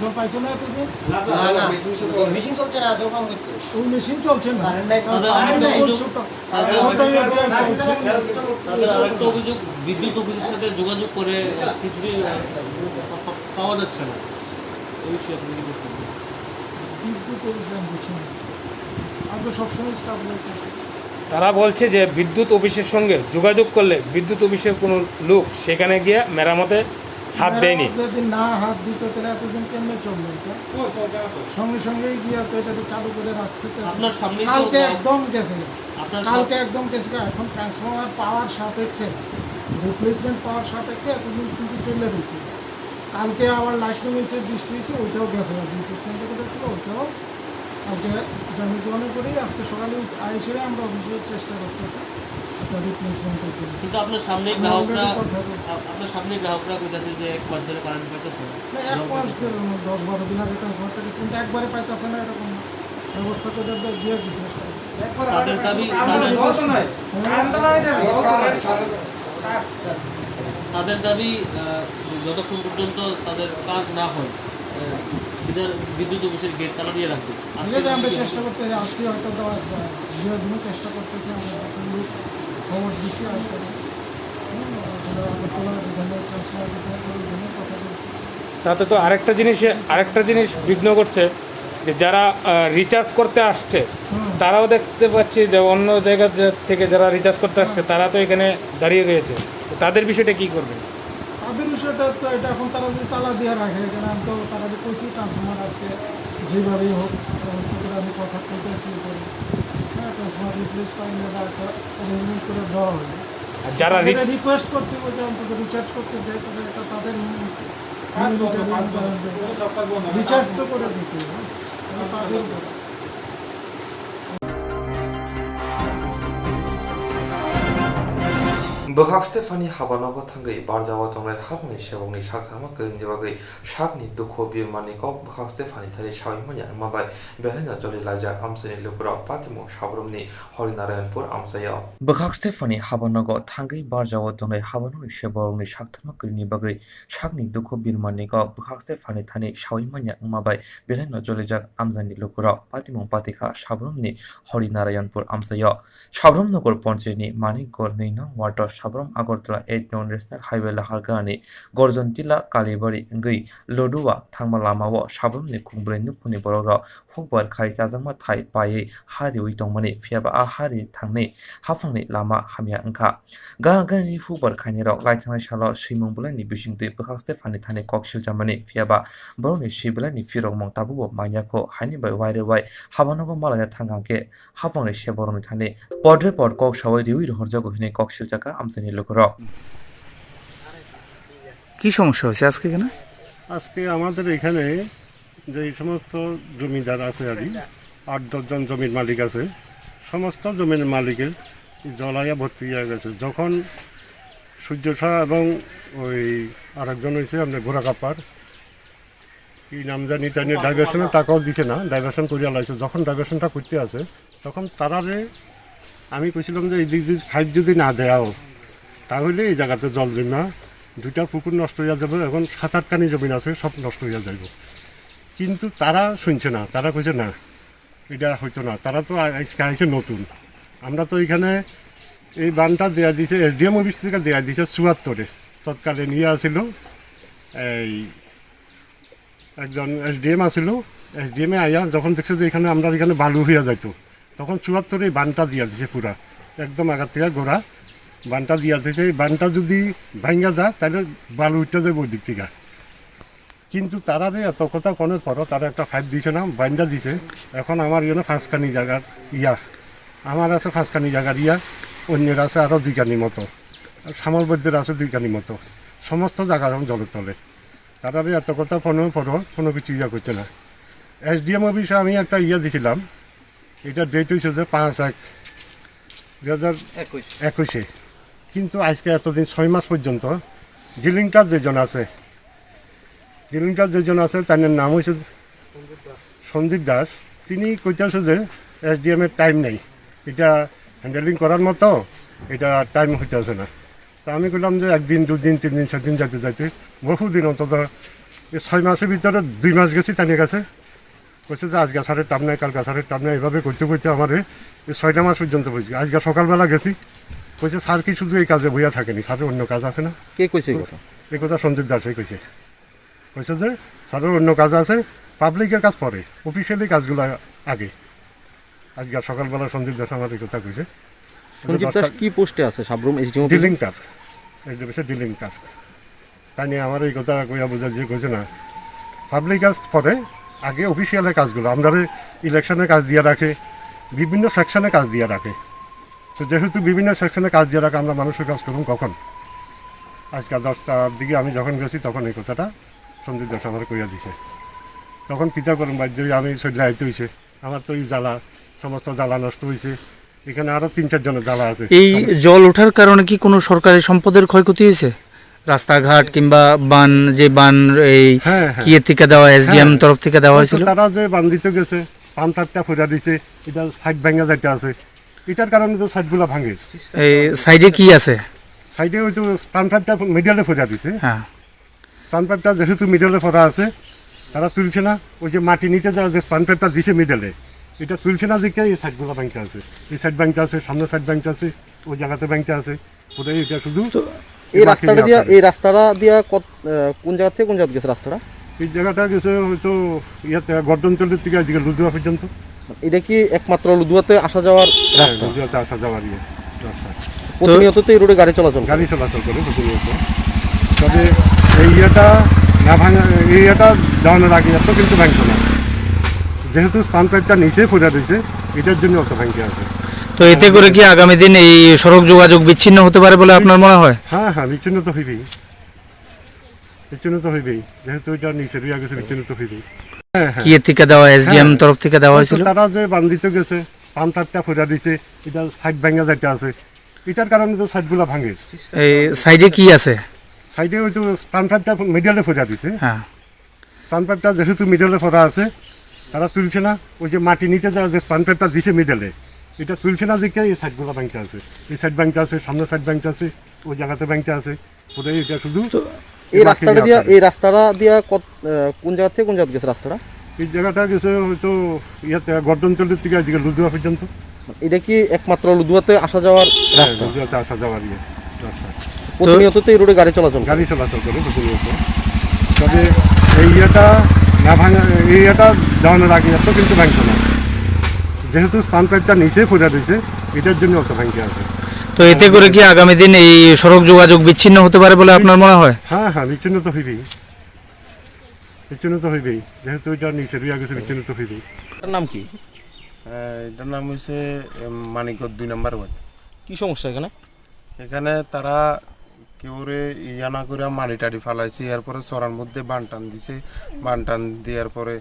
জল পাইছো না এতদিন? না, স্যার, না, না। মেশিন চলছে না। মেশিন চলছে না, জল পাম্প করছে। ওই মেশিন চলছে না। কারেন্ট নাই, তাদের সাবমার্সিবল আরেকটা অভিযোগ, ছোট, তাদের ছোট আরেকটা, এরিয়া চলছে। তাদের আরেকটা অভিযোগ, বিদ্যুৎ অফিসের সাথে যোগাযোগ করে কিছুই, আহ, পা-, পা-, পাওয়া যাচ্ছে না। এই বিষয়ে আপনি কি বলবেন? বিদ্যুৎ অফিস আমি বুঝি না। আমি তো সবসময় স্টাফ বলতেছি। তারা বলছে যে বিদ্যুৎ অফিসের সঙ্গে যোগাযোগ করলে বিদ্যুৎ অফিসের কোনো লোক সেখানে গিয়ে মেরামতে হাত দেয়নি। মেরামত যদি না হাত দিত, তাহলে এতদিন কেমনে চললো এটা? সঙ্গে সঙ্গেই গিয়ে তো এটা তো চালু করে রাখছে তো। আপনার সামনেই তো কালকে একদম গেছে না। আপনার সাম- কালকে একদম গেছে না। এখন ট্রান্সফরমার পাওয়ার সাপেক্ষে, রিপ্লেসমেন্ট পাওয়ার সাপেক্ষে এতদিন কিন্তু চলে রয়েছে। কালকে আবার লাইট রুম এসে বৃষ্টি হয়েছে, ওইটাও গেছে না। দুই সেপ্টেম্বর করে ছিল, ওইটাও কালকে ড্যামেজ মনে করি আজকে সকালে আইসে আমরা অফিসে চেষ্টা করতেছি একটা রিপ্লেসমেন্টের জন্য। কিন্তু আপনার সামনেই আমরা গ্রাহকরা, already কথা বলছি। আপ-, আপনার সামনেই গ্রাহকরা কইতাছে যে এক মাস ধরে কারেন্ট পাইতেছে না। না, এক মাস কেন? দশ বারো দিন আগে ট্রান্সফারটা গেছে, কিন্তু একবারে পাইতেছে না, এরকম না। ব্যবস্থা করে দে-, দিয়ে দিছে সব। তাদের দাবি, তাদের, তাদের দাবি, আহ, যতক্ষণ পর্যন্ত তাদের কাজ না হয়, আহ, বিদ্যুৎ, বিদ্যুৎ অফিসের গেট তালা দিয়ে রাখবে। ঠিক আছে, আমরা চেষ্টা করতে, আজকে হয়তো দেওয়া, দিয়ে দিন চেষ্টা করতেছি, আমরা যতটুকু খবর দিচ্ছি আসতেছি। হুম, ওখানে আগরতলা যেখানে ট্রান্সফার দিতে হবে, ওইখানে কথা বলছি। তাতে তো আরেকটা জিনিসে, আরেকটা জিনিস বিঘ্ন করছে যে যারা, আহ, রিচার্জ করতে আসছে, হুম। তারাও দেখতে পাচ্ছি যে অন্য জায়গা যে-, থেকে যারা রিচার্জ করতে আসছে, তারা তো এখানে দাঁড়িয়ে রয়েছে। তো তাদের বিষয়টা কি করবেন? তাদের বিষয়ে এটা তো, এটা এখন তারা যদি তালা দিয়ে রাখে, এখানে আমি তো তারা যে কইছি ট্রান্সফরমার আজকে যেভাবেই হোক ব্যবস্থা করে আমি কথা কইতেছি উপরে। হ্যাঁ, ট্রান্সফরমার রিপ্লেস পাইলে বা একটা অ্যারেঞ্জমেন্ট করে দেওয়া হবে। আর যারা রি- তাদেরকে রিকোয়েস্ট করতে হবে যে অন্তত রিচার্জ করতে দেয়, তবে এটা তাদের ইউনিট, ইউনিটের ইউনিট ব্যালেন্স রিচার্জ তো করে দিতে হবে, এটা তাদের উপরে। Bwkhak Stephani habanogo thangwi barjao tongnai haphangni sebokni sakthangma kwrwini bagwi sakni dukhu birmani kok bwkhak Stephani thani sawi manya wngma bai belai no joli laijak amchaini lukurok patimung Sabrumni Horinarayanpur amchaio. Bwkhak Stephani habanogo thangwi barjao tongnai habanogni seborokni sakthangma kwrwini bagwi sakni dukhu birmani kok bwkhak Stephani thani sawi manya wngma bai belai no jolijak amchaini lukurok patimung patikha Sabrumni Horinarayanpur amchaio. Sabrum Nagar Panchayatni Manik Gol nwi nong ward o Sabrum Agartala eight nong National Highway lahargani Gorjontila Kalibari wngwi Lodua thangma lamao Sabrumni khungbrwi nukhungni borokrok hukbar khai chajakma thai paiwi ha riwi tongmani, phiyaba a ha ri thangni haphangni lama hamya wngkha. Garang gani hukbar khainirok laithangnai salo swimung bwlaini bisingtwi bwkhak Stephani thani kok silchamani, phiyaba borokni swi bwlaini phirokmung tabukbo manya kho, haini bai waire wai habanogo malaina thangkha khe haphangni seborokni thani podre pod kok sawi riwi rohorjago hinwi kok silchakha amchaini lukurok. কি সমস্যা হয়েছে আজকে এখানে? আজকে আমাদের এখানে যে এই সমস্ত জমিদার আছে আর কি, আট দশ জন জমির মালিক আছে, সমস্ত জমির মালিকের জলাইয়া ভর্তি হয়ে গেছে। যখন সূর্য শাহ এবং ওই আরেকজন হয়েছে আপনার ঘোড়া কাপ্পার, কি নাম জানি, তাই নিয়ে ডাইভারশনের টাকাও দিছে না, ডাইভারশন করিয়া লাইছে। যখন ডাইভারশনটা করতে আছে, তখন তারারে আমি কইছিলাম যে এই দিক যদি পাইপ যদি না দেও, তাহলে এই জায়গাতে জল জমা দুইটা পুকুর নষ্ট হইয়া যাবে, এখন সাত আটখানি জমিন আছে, সব নষ্ট হইয়া যাইব। কিন্তু তারা শুনছে না, তারা কইছে না, এটা হইতো না। তারা তো আ-, আজকে আইছে নতুন। আমরা তো এখানে এই বানটা দেয়া দিছে, এসডিএম অফিস থেকে দেয়া দিছে চুয়াত্তরে। তৎকালীন ইয়ে আছিল, এই একজন এসডিএম আছিল, এসডিএম এ আইয়া যখন দেখছে যে এখানে আমরা এখানে বালু হইয়া যাইতো, তখন চুয়াত্তরে এই বানটা দিয়া দিছে পুরা, একদম আগা থেকে গোড়া বানটা দিয়া দিছে। এই বানটা যদি ভাঙ্গা যায়, তাহলে বালু উঠতে যাইব ওই দিক থেকে। কিন্তু তারারে এত কথা কনের পরও তারা একটা পাইপ দিছে না, বাইন্ডা দিছে। এখন আমার এখানে পাঁচখানি জায়গার ইয়া, আমার আছে পাঁচখানি জায়গার ইয়া, অন্যের আছে আরও দুইখানি মতো, সামল বৈদ্যের আছে দুইখানি মতো, সমস্ত জায়গা এখন জলের তলে। তারারে এত কথা কনের পরও কোনো কিছু ইয়া করছে না। এসডিএম অফিসে আমি একটা ইয়া দিছিলাম, এটা ডেট হয়েছে যে পাঁচ এক দুই হাজার একুশে। কিন্তু আজকে এতদিন ছয় মাস পর্যন্ত ডিলিংটার যেজন আছে, ডিলিংটার যেজন আছে, তার নাম হয়েছে সঞ্জিত দাস। তিনি কইতেছে যে এসডিএম এর টাইম নেই, এটা হ্যান্ডেলিং করার মতো, এটা টাইম হইতেছে না। তা আমি কইলাম যে একদিন, দুদিন, তিন দিন, চার দিন যাইতে যাইতে বহুদিন, অন্তত এই ছয় মাসের ভিতরে দুই মাস গেছি তাদের কাছে। কইছে যে আজকে স্যারের টাইম নাই, কালকে স্যারের টাইম নাই, এভাবে করতে করতে আমার এই, এই ছয়টা মাস পর্যন্ত বসে। আজকে সকালবেলা গেছি, কইছে স্যার কি শুধু এই কাজে বইয়া থাকেনি, স্যারের অন্য কাজ আছে না? কে কইছে এই কথা? এই কথা সঞ্জিত দাসই কইছে। কইছে যে স্যারের অন্য কাজ আছে, পাবলিকের কাজ পরে, অফিসিয়ালি কাজগুলো আগে। আজকে সকালবেলা সঞ্জিত দাস আমার এই কথা কইছে। সঞ্জিত দাস দশটা কি পোস্টে আছে? সাবরুম এসডিএম অফিসে? ডিলিংটার, এসডিএম অফিসে ডিলিংটার। তাই নিয়ে আমার এই কথা কইয়া বোঝা যে কইছে না, পাবলিক কাজ পরে, আগে অফিসিয়ালের কাজগুলো। আমরা ইলেকশনের কাজ দিয়ে রাখে, বিভিন্ন সেকশনে কাজ দিয়ে রাখে। তো যেহেতু বিভিন্ন সেকশনে কাজ দিয়ে রাখে, আমরা মানুষের কাজ করুন কখন? আজকে দশটার দিকে আমি যখন গেছি, তখন এই কথাটা সঞ্জিত দাস আমার কইয়া দিছে। তখন কিতা করুন, বাধ্য হয়ে আমি সইলে আইতে হইছে। আমার তো এই জ্বালা, সমস্ত জ্বালা নষ্ট হইছে। এখানে আরো তিন চার জনের জ্বালা আছে। এই জল ওঠার কারণে কি কোনো সরকারি সম্পদের ক্ষয়ক্ষতি হয়েছে? রাস্তাঘাট কিংবা বান, যে বান এই হ্যাঁ, হ্যাঁ। কিয়ে থেকে দেওয়া, এসডিএম হ্যাঁ। তরফ থেকে দেওয়া ওই তো হয়েছিল? তারা যে বান দিতে গেছে, পাম্প টাইপটা ফেরা দিছে, এটা সাইড ভাঙা যাইতে আছে। এটার কারণে তো সাইডগুলা ভাঙে। এই সাইডে কি আছে? সাইডে ওই তো পাম্প টাইপটা মিডলে ফেরা দিছে। হ্যাঁ। স্পান পাইপটা যেহেতু মিডলে পড়া আছে, তারা তুলছে না। ওই যে মাটি নিতে যারা যে স্পান পাইপটা দিছে মিডলে, এটা তুলছে না দেখে এই সাইডগুলো ভাঙতে আছে, এই সাইড ভাঙতে আছে, সামনের সাইড ভাঙতে আছে, ওই জায়গাতে ভাঙতে আছে। ওটাই এটা শুধু তো এই এই মাটি রাস্তাটা নিয়ে দিয়া, আপনার। এই রাস্তাটা দিয়া কত, আহ, কোন জায়গা থেকে কোন জায়গা গেছে রাস্তাটা? এই জায়গাটা গেছে হয়তো ইয়াতে গর্দনতলের থেকে এদিকে লুদুয়া পর্যন্ত। এটা কি একমাত্র লুদুয়াতে আসা যাওয়ার হ্যাঁ, রাস্তা? লুদুয়াতে আসা যাওয়ার ইয়ে রাস্তা। প্রতিনিয়ত তো এই রোডে গাড়ি চলাচল করে। গাড়ি চলাচল করে প্রতিনিয়ত। তবে এই ইয়েটা না ভাঙা, এই ইয়েটা দেওয়ানোর আগে এত কিন্তু ভাঙতো না, যেহেতু স্পান পাইপটা নিচেই পড়ে রয়েছে, এটার জন্য অত ভাঙতে আছে। তো এতে করে কি আগামী দিন এই সড়ক যোগাযোগ বিচ্ছিন্ন হতে পারে বলে আপনার মনে হয়? হ্যাঁ, হ্যাঁ, বিচ্ছিন্ন তো হইবেই, বিচ্ছিন্ন তো হইবেই, যেহেতু এটা নিচে রয়ে গেছে, বিচ্ছিন্ন তো হইবেই। হ্যাঁ, হ্যাঁ। কি এর থেকে দেওয়া, এসডিএম হ্যাঁ। তরফ থেকে দেওয়া হয়তো হয়েছিল? তারা যে বান্ধিত গেছে, স্পান পাইপটা পড়ে দিছে, এটা সাইড ভাঙা যাইতে আছে, এটার কারণে তো সাইডগুলা ভাঙে। এই সাইডে কি আছে? সাইডে ওই তো স্পান পাইপটা মিডলে পড়ে দিছে। হ্যাঁ। স্পান পাইপটা যেহেতু মিডলে পড়া আছে, তারা তুলছে না। ওই যে মাটি নিতে যাওয়া যে স্পান পাইপটা দিছে মিডলে, এটা তুলছে না দেখে এই সাইডগুলা ভাঙতে আছে। এই সাইড ভাঙতে আছে, সামনের সাইড ভাঙতে আছে, ওই জায়গাতে ভাঙতে আছে। ওটাই এটা শুধু তো এই এই মাটি রাস্তাটা দেওয়া দিয়া, আছে। এই রাস্তাটা দিয়া কত, আহ, কোন জায়গা থেকে কোন জায়গা গেছে রাস্তাটা? এই জায়গাটা গেছে হয়তো ইয়াতে গর্দনতলের থেকে এদিকে লুদুয়া পর্যন্ত। এটা কি একমাত্র লুদুয়াতে আসা যাওয়ার হ্যাঁ, রাস্তা? লুদুয়াতে আসা যাওয়ার ইয়ে রাস্তা। প্রতিনিয়ত তো এই রোডে গাড়ি চলাচল করে। গাড়ি চলাচল করে প্রতিনিয়ত। তবে এই ইয়েটা না ভাঙা, এই ইয়েটা দেওয়ানোর আগে এত কিন্তু ভাঙতো না, যেহেতু স্পান পাইপটা নিচেই পড়ে রয়েছে, এটার জন্য অত ভাঙতে আছে। তো এতে করে কি আগামী দিন এই সড়ক যোগাযোগ বিচ্ছিন্ন হতে পারে বলে আপনার মনে হয়? হ্যাঁ, হ্যাঁ, বিচ্ছিন্ন তো হইবেই, বিচ্ছিন্ন তো হইবেই, যেহেতু এটা নিচে রয়ে গেছে, বিচ্ছিন্ন তো হইবেই। এটার নাম কি? আহ, এটার নাম হইছে, এম, মানিকগঞ্জ দুই নম্বর ওয়ার্ড। কি সমস্যা এখানে? এখানে তারা কেউরে ইয়া না করে মাটি টাটি ফালাইছে, এরপরে চড়ার মধ্যে বান টান দিছে, বান টান দেওয়ার পরে,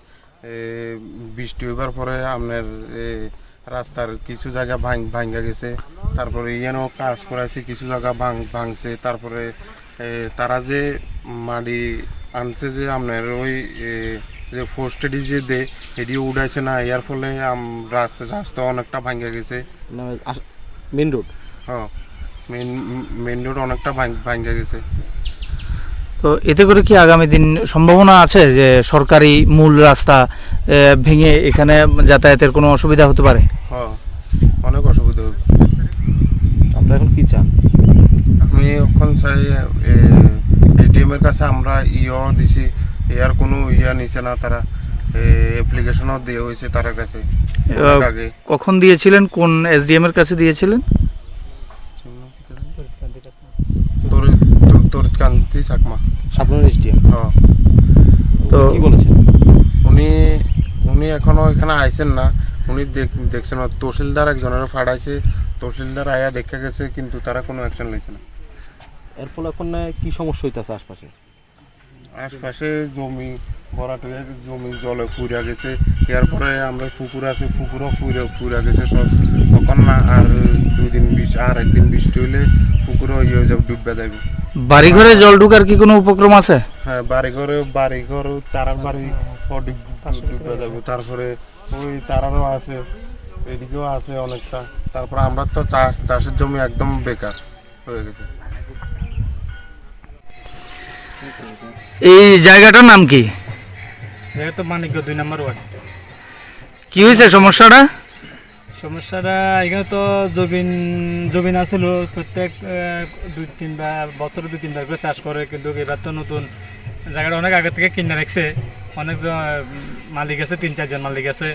এ, বৃষ্টি হইবার পরে আপনার, এ, রাস্তার কিছু জায়গা ভাং-, ভাঙ্গা গেছে, তারপরে ইয়ানো কাজ করাইছে, কিছু জায়গা ভাং-, ভাঙছে, তারপরে, এ, তারা যে মাটি আনছে যে আপনার ওই, এ, যে ফোর্সেডি যে দে, এটিও উঠাইছে না, এর ফলে আম-, রাস-, রাস্তা অনেকটা ভাঙ্গা গেছে। মানে আস-, মেইন রোড? হ্যাঁ, মেইন, মেইন রোড অনেকটা ভাং-, ভাঙ্গা গেছে। তো এতে করে কি আগামী দিন সম্ভাবনা আছে যে সরকারি মূল রাস্তা, এ, ভেঙে এখানে যাতায়াতের কোনো অসুবিধা হতে পারে? হ্যাঁ, অনেক অসুবিধা হবে। আপনারা এখন কি চান? আমি এখন চাই, এ, এসডিএম এর কাছে আমরা ইও দিছি, এর কোনো ইয়া নিছে না তারা, এ, অ্যাপ্লিকেশনও দেওয়া হয়েছে তার কাছে এ, অনেক আগে। কখন দিয়েছিলেন? কোন এসডিএম এর কাছে দিয়েছিলেন? তরি-, তরি-, তরিৎকান্তি চাকমা। সাবরুমের এসডিএম। হ্যাঁ। তো কি বলেছেন? উনি, উনি এখনো এখানে আইছেন না। উনি দেখ-, দেখছেন না। তহসিলদার একজনের পাঠাইছে। তহসিলদার আয়া দেখে গেছে, কিন্তু তারা কোনো অ্যাকশন লইছে না। এর ফলে এখন, আহ, কি সমস্যা হইতাছে আশপাশে? আশপাশে জমি ভরাট হয়ে জমি জলে পুড়ে গেছে। এরপরে আমরা পুকুর আছে, পুকুরও পুড়ে, পুড়ে গেছে সব। তখন না আর দুই দিন বৃষ্টি, আর একদিন বৃষ্টি হইলে পুকুরও ইয়ে হয়ে যাবে, ডুববে যাবে। বাড়িঘরে জল ঢুকার কি কোনো উপক্রম আছে? হ্যাঁ, বাড়িঘরে, বাড়িঘর, তারার বাড়ি সব ডুব-, ডুববে যাবে। তারপরে ওই তারারও আছে, এদিকেও আছে অনেকটা। তারপরে আমরা তো চাষ, চাষের জমি একদম বেকার হয়ে গেছে। এই জায়গাটার নাম কি? এটা তো মানিকগঞ্জ দুই নম্বর ওয়ার্ড। কি হয়েছে সমস্যাটা? সমস্যাটা এখানে তো জমিন, জমিন আছিল প্রত্যেক, আহ, দুই তিনবার, বছরে দুই তিনবার করে চাষ করে, কিন্তু এবার তো নতুন জায়গাটা অনেক আগে থেকে কিনে রাখছে, অনেক জ-, মালিক আছে, তিন চারজন মালিক আছে।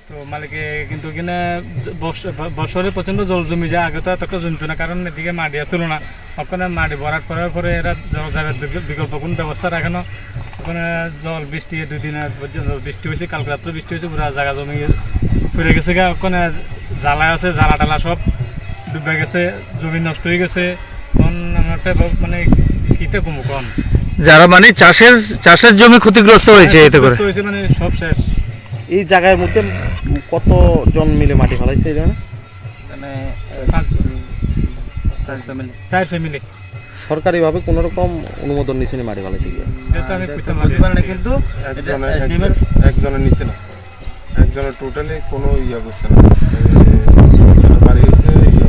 তো মালিকে কিন্তু এখানে জ-, বর্ষ-, ব-, বছরে প্রচণ্ড জল জমি যায়, আগে তো এতটা জমতো না, কারণ এদিকে মাটি আসছিল না। ওখানে মাটি ভরাট করার পরে এরা জল যাবে বিকল-, বিকল্প কোনো ব্যবস্থা রাখে না। ওখানে জল বৃষ্টি দুই দিন আগে পর্যন্ত বৃষ্টি হয়েছে, কালকে রাত্রে বৃষ্টি হয়েছে, পুরো জায়গা জমি পুড়ে গেছে গা। ওখানে জ্বালা আছে, জ্বালা টালা সব ডুবে গেছে, জমি নষ্ট হয়ে গেছে। এখন আমরা একটা ভাব-, মানে কিতে কমু কম? যারা মানে চাষের, চাষের জমি ক্ষতিগ্রস্ত হয়েছে এতে করে। ক্ষতিগ্রস্ত হয়েছে মানে সব শেষ। এই জায়গার মধ্যে কত জন মিলে মাটি ফালাইছে এই জায়গায়? মানে, পাঁচ, চার ফ্যামিলি। চার ফ্যামিলি। সরকারিভাবে কোনো রকম অনুমোদন নিছে নি মাটি ফালাইতে গিয়ে? এটা তো আমি কইতে পারি না, কিন্তু একজনে, এটা এসডিএম এর একজনে নিছে না, একজনে টোটালি কোনো ইয়া করছে না। এই যেটা বাড়ি হয়েছে, ইয়া,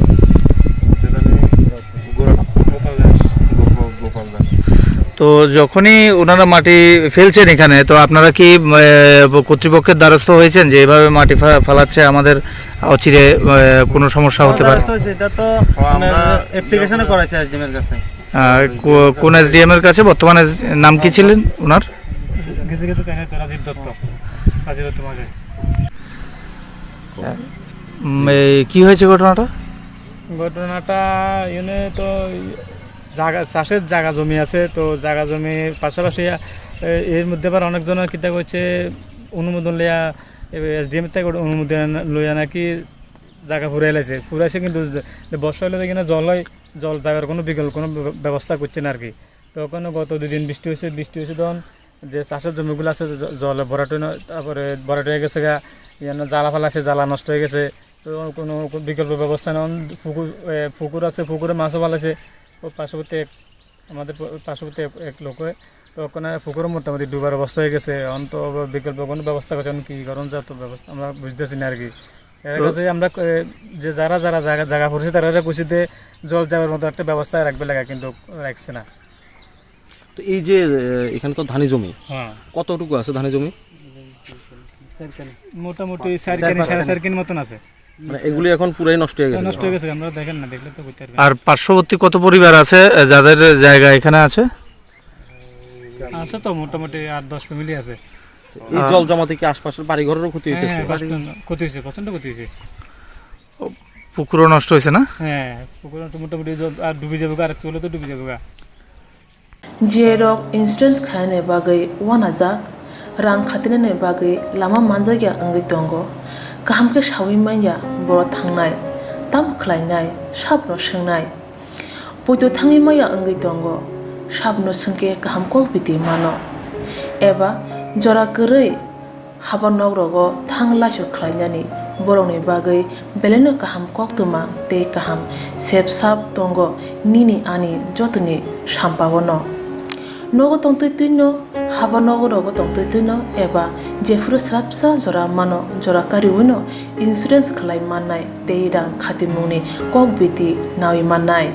সেটা নিয়ে গোপাল দাস। গোপ-, গোপাল দাস। তো যখনই ওনারা মাটি ফেলছেন এখানে, তো আপনারা কি, আহ, কর্তৃপক্ষের দ্বারস্থ হয়েছেন যে এভাবে মাটি ফা-, ফালাচ্ছে আমাদের অচিরে, আহ, কোনো সমস্যা হতে পারে? দ্বারস্থ হয়েছে, এটা তো ও, আমরা আপনার অ্যাপ্লিকেশনে করাইছে এসডিএম এর কাছে। আহ, কো-, কোন এসডিএম এর কাছে? বর্তমান এস-, নাম কি ছিলেন ওনার? গেছে গেছে তাই তো রাজীব দত্ত। রাজীব দত্ত মাঝে। উম, এই কি হয়েছে ঘটনাটা? ঘটনাটা এনে তো জাগা, চাষের জাগা জমি আছে, তো জাগা জমির পাশাপাশি, এ, এর মধ্যে আবার অনেকজনের কিতা করছে, অনুমোদন লইয়া, এ, এসডিএম থেকে অনুমোদন লইয়া নাকি জাগা ফুরাই লাইছে। ফুরাইছে কিন্তু যে, যে বর্ষা হলে দেখি না জল হয়, জল জাগার কোনো বিকল্প কোনো ব্য-, ব্যবস্থা করছে না আর কি। তো ওখানে গত দুই দিন বৃষ্টি হয়েছে, বৃষ্টি হয়েছে তখন যে চাষের জমিগুলো আছে জ-, জলে ভরাট হয়ে ন-, তারপরে ভরাট হয়ে গেছে গা, ইয়ানো জ্বালা ফালাইছে, জ্বালা নষ্ট হয়ে গেছে। তো কোনো, কোনো বিকল্প ব্যবস্থা নেই। পুকুর, এ, পুকুর আছে, পুকুরে মাছও ফালাইছে। ও পার্শ্ববর্তী এক, আমাদের প-, পার্শ্ববর্তী এক, এক লোকে তো ওখানে পুকুরও মোটামুটি ডুবার অবস্থা হয়ে গেছে। এখন তো বিকল্প কোনো ব্যবস্থা করছে, এখন কী করণ যায় তো ব্যবস্থা আমরা বুঝতেছি না আর কি। এর তো কাছে আমরা, এ, যে যারা যারা জায়গা, জায়গা পড়ছে তারা কইছে যে জল যাওয়ার মতো একটা ব্যবস্থা রাখবে লাগে, কিন্তু রাখছে না। তো এই যে, এ, এখানে তো ধানি জমি, হ্যাঁ। কতটুকু আছে ধানি জমি? মোটামুটি চার চার কানি, পাঁচ সাড়ে কানি। চার কানি মতন আছে। মানে এগুলি এখন পুরাই নষ্ট হয়ে গেছে? নষ্ট হয়ে গেছে, আমরা দেখেন না, দেখলে তো বুঝতে পারবেন। আর পার্শ্ববর্তী কত পরিবার আছে, এ, যাদের জায়গা এখানে আছে? আছে তো, মোটামুটি আট দশ ফ্যামিলি আছে। এই আহ। জল জমাতে কি আশপাশের বাড়িঘরেরও ক্ষতি হ্যাঁ, হইতেছে? হ্যাঁ, কষ্ট, ক্ষতি হয়েছে, প্রচণ্ড ক্ষতি হয়েছে। ও, পুকুরও নষ্ট হয়েছে না? হ্যাঁ, পুকুর তো মোটামুটি জল আর ডুবে যাবে, আর একটু হলে তো ডুবে যাবে গা। Jerok insurance khaina bagwi uanajak, rang khatinani bagwi lama manjakya wngwi tongo. Kaham khe saui manya borok thangnai, tamo khlainai, sabno swngnai. Poito thangwi maya wngwi tongo, sabno swngkhe kaham kok biti mano. Eba jora kwrwi haba nok rogo thang laisok khlainani borokni bagwi belaino kaham koktwma tei kaham sep sap tongo nini ani jotoni sampao no. Nogo tongtwi twino, haba nogo rogo tongtwi twino eba jephuru swrapsa jora mano, jora kariwino insurance khlai mannai tei rang khatimungni kok biti nawi mannai.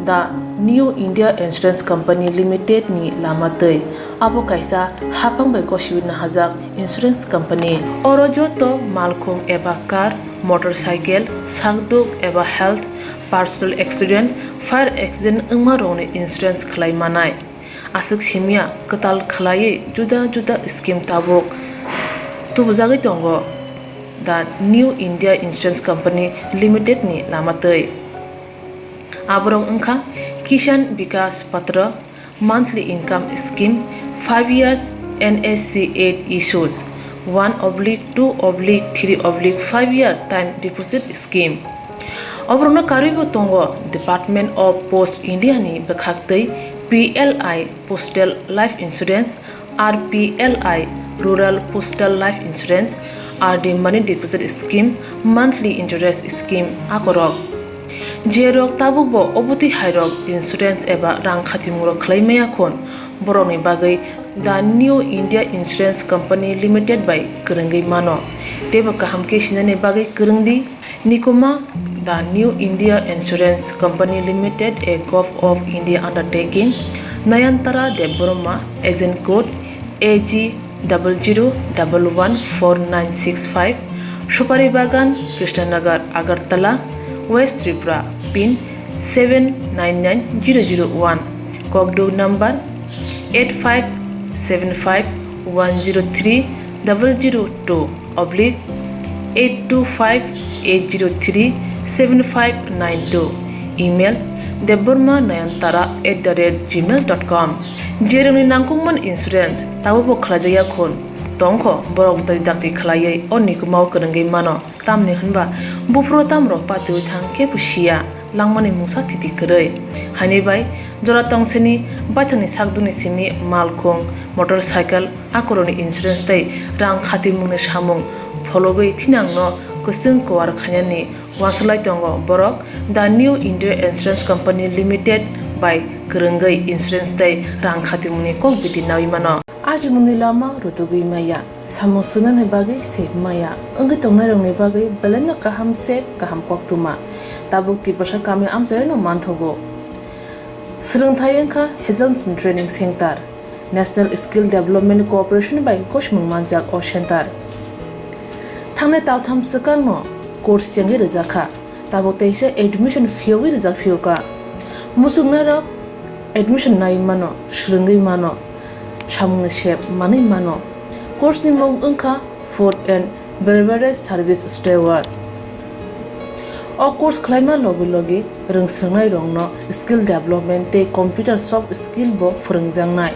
The New India Insurance Company Limited ni lama twi. Abo kaisa haphang bai gosiwi nahajak insurance company. Oro joto malkhung eba car, motorcycle, sakduk eba health, personal accident, fire accident wngma rokni insurance khlai manai. Aswk simya kwtal khlaiwi juda juda scheme tabuk tubujagwi tongo The New India Insurance Company Limited ni lama twi. Aborok wngkha Kisan Vikas Patra, monthly income scheme, five years N S C eight issues, one oblique two oblique three oblique five year time deposit scheme. Oborokno karwibo tongo Department of Post India ni bwkhaktwi P L I Postal Life Insurance, R P L I, Rural Postal Life Insurance, R D Money Deposit Scheme, Monthly Interest Scheme, akorok. Jerok tabukbo obotwi hairok insurance eba rang khatimungrok khlai maya khun, borokni bagwi The New India Insurance Company Limited bai kwrwngwi mano, teibo kaham khe sinani bagwi kwrwng di. Nikuma, The New India Insurance Company Limited, a Govt of India undertaking, Nayantara Debbarma, agent code A G double zero double one four nine six five, Supari Bagan, Krishnanagar, Agartala, West Tripura, pin seven nine nine zero zero one, Kokduk number eight five seven five one zero three double zero two oblique eight two five eight zero three seven five nine two, email debbarma nayantara at the rate gmail dot com. Jerokni nangkukmani insurance tabukbo khlaijakya khun tongkho, borok dai dakti khlaiwi o nikumao kwrwngwi mano. Tamni hwnba buphuru tamrok patiwi thang khe bo siya, langmani mungsa thiti kwrwi. Haini bai jora tongsini baithangni sakdukni simi malkhung, motorcycle, akorokni insurance tei rang khatimungni samung phologwi thinangno kwchwng kuar khainani uansuk lai tongo borok The New India Insurance Company Limited bai kwrwngwi insurance tei rang khatimungni kok biti naui mano. Ajimungni lama rutugwi maya, samung swngnani bagwi sep maya, wngwi tongnairokni bagwi belaino kaham sep, kaham koktwma. Tabuk Tiprasa kami amchaino manthogo. Swrwngthai wngkha Hazelson Training Center, National Skill Development Corporation bai gosimung manjak o center. Thangnai taltham swkangno course chengwi rwjakha. Tabuk teisa admission phiyogwi rijak phiyokha. Muchungnairok admission naiwi mano, swrwngwi mano, samungni sep manwi mano. Course ni mung wngkha Food and Beverage Service Steward. O course khlaima logi logi rwngswrwngnairokno skill development tei computer soft skill bo phwrwngjaknai.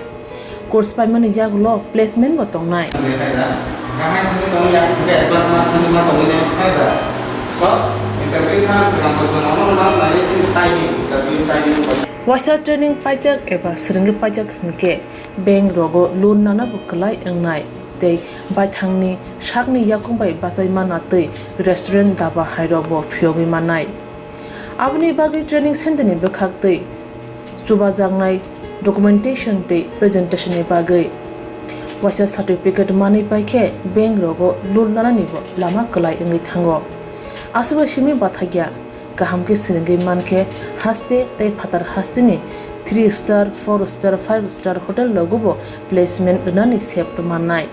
Course paimani yagulo placement bo tongnai. Waisa training paijak eba swrwngwi paijak hinkhe bank rogo loan nana bo kwlai wngnai tei baithangni sakni yakung bai bachai mana tei restaurant daba hairok bo phiyogwi mannai. Aboni bagwi training center ni bwkhak tei chubajaknai documentation tei presentation ni bagwi waisa certificate manwi paikhe bank rogo loan nanani bo lama kwlai wngwi thango. Aswkbai simi bathakya kaham khe swrwngwi mankhe haste tei phatar hasteni three star, four star, five star hotel rogo bo placement rwnani sep mannai.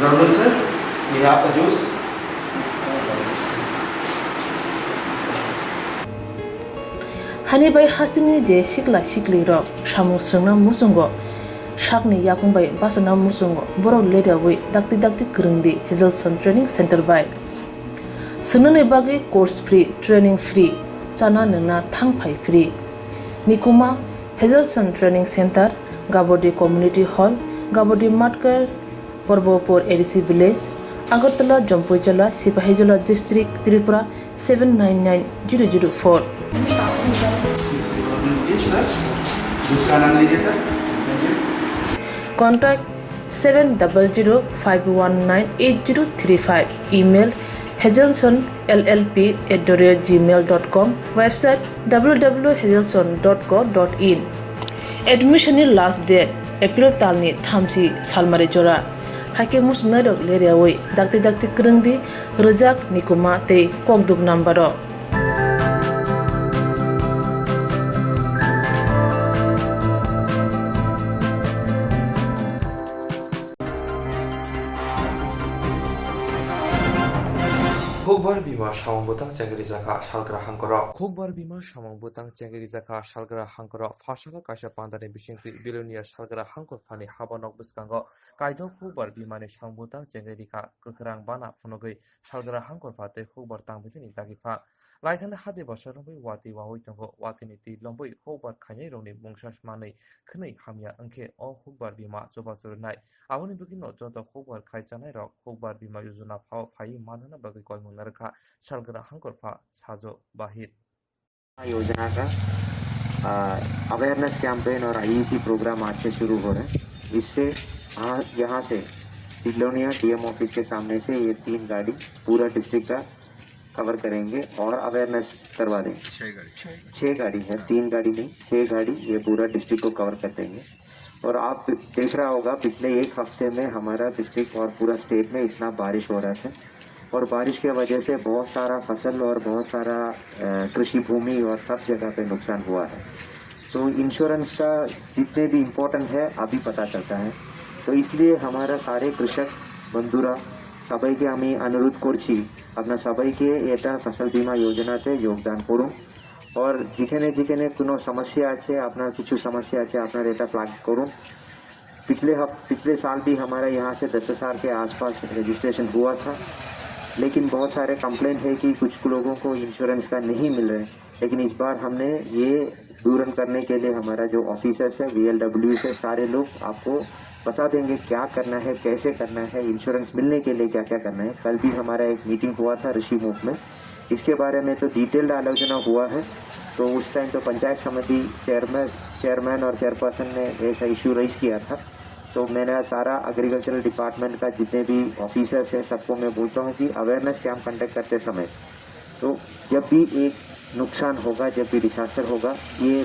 Brother sir, we have a juice. Hani bai hasteni je sikla sikli rok samung swrwngna muchungo sakni yakung bai bachana muchungo borok ledawi dakti dakti kwrwngdi Hazelson Training Center bai. Swngnani bagwi course free, training free, chana nwngna thang phai free. Nikuma Hazelson Training Center, Gabodi Community Hall, Gabodi Matkar, Porbopur A D C Village, Agartala, Jampuijala, Sipahijola District, Tripura seven nine nine zero zero four. दूसरा नाम लीजिए sir. Contact seven double zero five one nine eight zero three five. Email hazelson L L P at the rate gmail dot com. Website w w w hazelson dot co dot in. Admission ni last date April talni thamchi salmari jora. Haikhe muchungnairok leriawi dakti dakti kwrwngdi rwjak nikuma tei kokduk number o. Khukbar bima samung bwtang chengri jakha salgra hangkoro. Khukbar bima samung bwtang chengri jakha salgra hangkoro. Phasalo kaisa pandani bisingtwi Bilonia salgra hangkor phani haba nok bwskango kaidok khukbar bimani samung bwtang chengri kha kwkhwrang bana phunugwi salgra hangkor pha tei khukbar tangbaitini dagi pha. Laithani hati bwsa romwi watwi wawi tongo, watwini twi lomwi hukbar khainairokni mungsa manwi khwnwi hamya wngkhe o hukbar bima chubachu rwnai. Aboni bagwino joto hukbar khai chanairok hukbar bima yojona phao phaiwi manjana bagwi koimung narwkha salgra hangkor pha Sajo Bahir. योजना का, आ, awareness campaign और IEC programme आज से शुरू हो रहे हैं। इससे, हाँ, यहाँ से बिलोनिया डीएम ऑफिस के सामने से ये तीन गाड़ी पूरा डिस्ट्रिक्ट का कवर करेंगे और अवेयरनेस करवा देंगे। छह गाड़ी। छह गाड़ी है, तीन गाड़ी नहीं, छह गाड़ी ये पूरा डिस्ट्रिक्ट को कवर कर देंगे। और आप देख रहा होगा, पिछले एक हफ्ते में हमारा डिस्ट्रिक्ट और पूरा स्टेट में इतना बारिश हो रहा था, और बारिश के वजह से बहुत सारा फसल और बहुत सारा, अ, कृषि भूमि और सब जगह पे नुकसान हुआ है। तो इंश्योरेंस का जितने भी इम्पोर्टेंट है, अभी पता चलता है। तो इसलिए हमारा सारे कृषक बंधुरा सबैके हामी अनुरोध করছি, আপনারা সবাইকে এটা ফসল বীমা যোজনাতে যোগদান করুন। আর যেখানে যেখানে কোনো সমস্যা আছে, আপনার কিছু সমস্যা আছে, আপনারা এটা ফ্ল্যাগ করুন। पिछले हफ-, पिछले साल भी हमारा यहाँ से दस हज़ार के आसपास रजिस्ट्रेशन हुआ था, लेकिन बहुत सारे कंप्लेंट है कि कुछ लोगों को इंश्योरेंस का नहीं मिल रहे। लेकिन इस बार हमने ये दूरन करने के लिए हमारा जो ऑफिसर्स है, वीएलडब्ल्यूज है, सारे लोग आपको बता देंगे क्या करना है, कैसे करना है, इंश्योरेंस मिलने के लिए क्या-क्या करना है। कल भी हमारा एक मीटिंग हुआ था ऋषि मुख में, इसके बारे में तो डिटेल्ड आलोचना हुआ है। तो उस टाइम तो पंचायत समिति चेयरमैन, चेयरमैन और चेयरपर्सन ने ऐसा इशू रेज किया था। तो मैंने सारा एग्रीकल्चरल डिपार्टमेंट का जितने भी ऑफिसर्स हैं, सबको मैं बोलता हूँ कि अवेयरनेस कैंप कंडक्ट करते समय, तो जब भी एक नुकसान होगा, जब भी डिजास्टर होगा, ये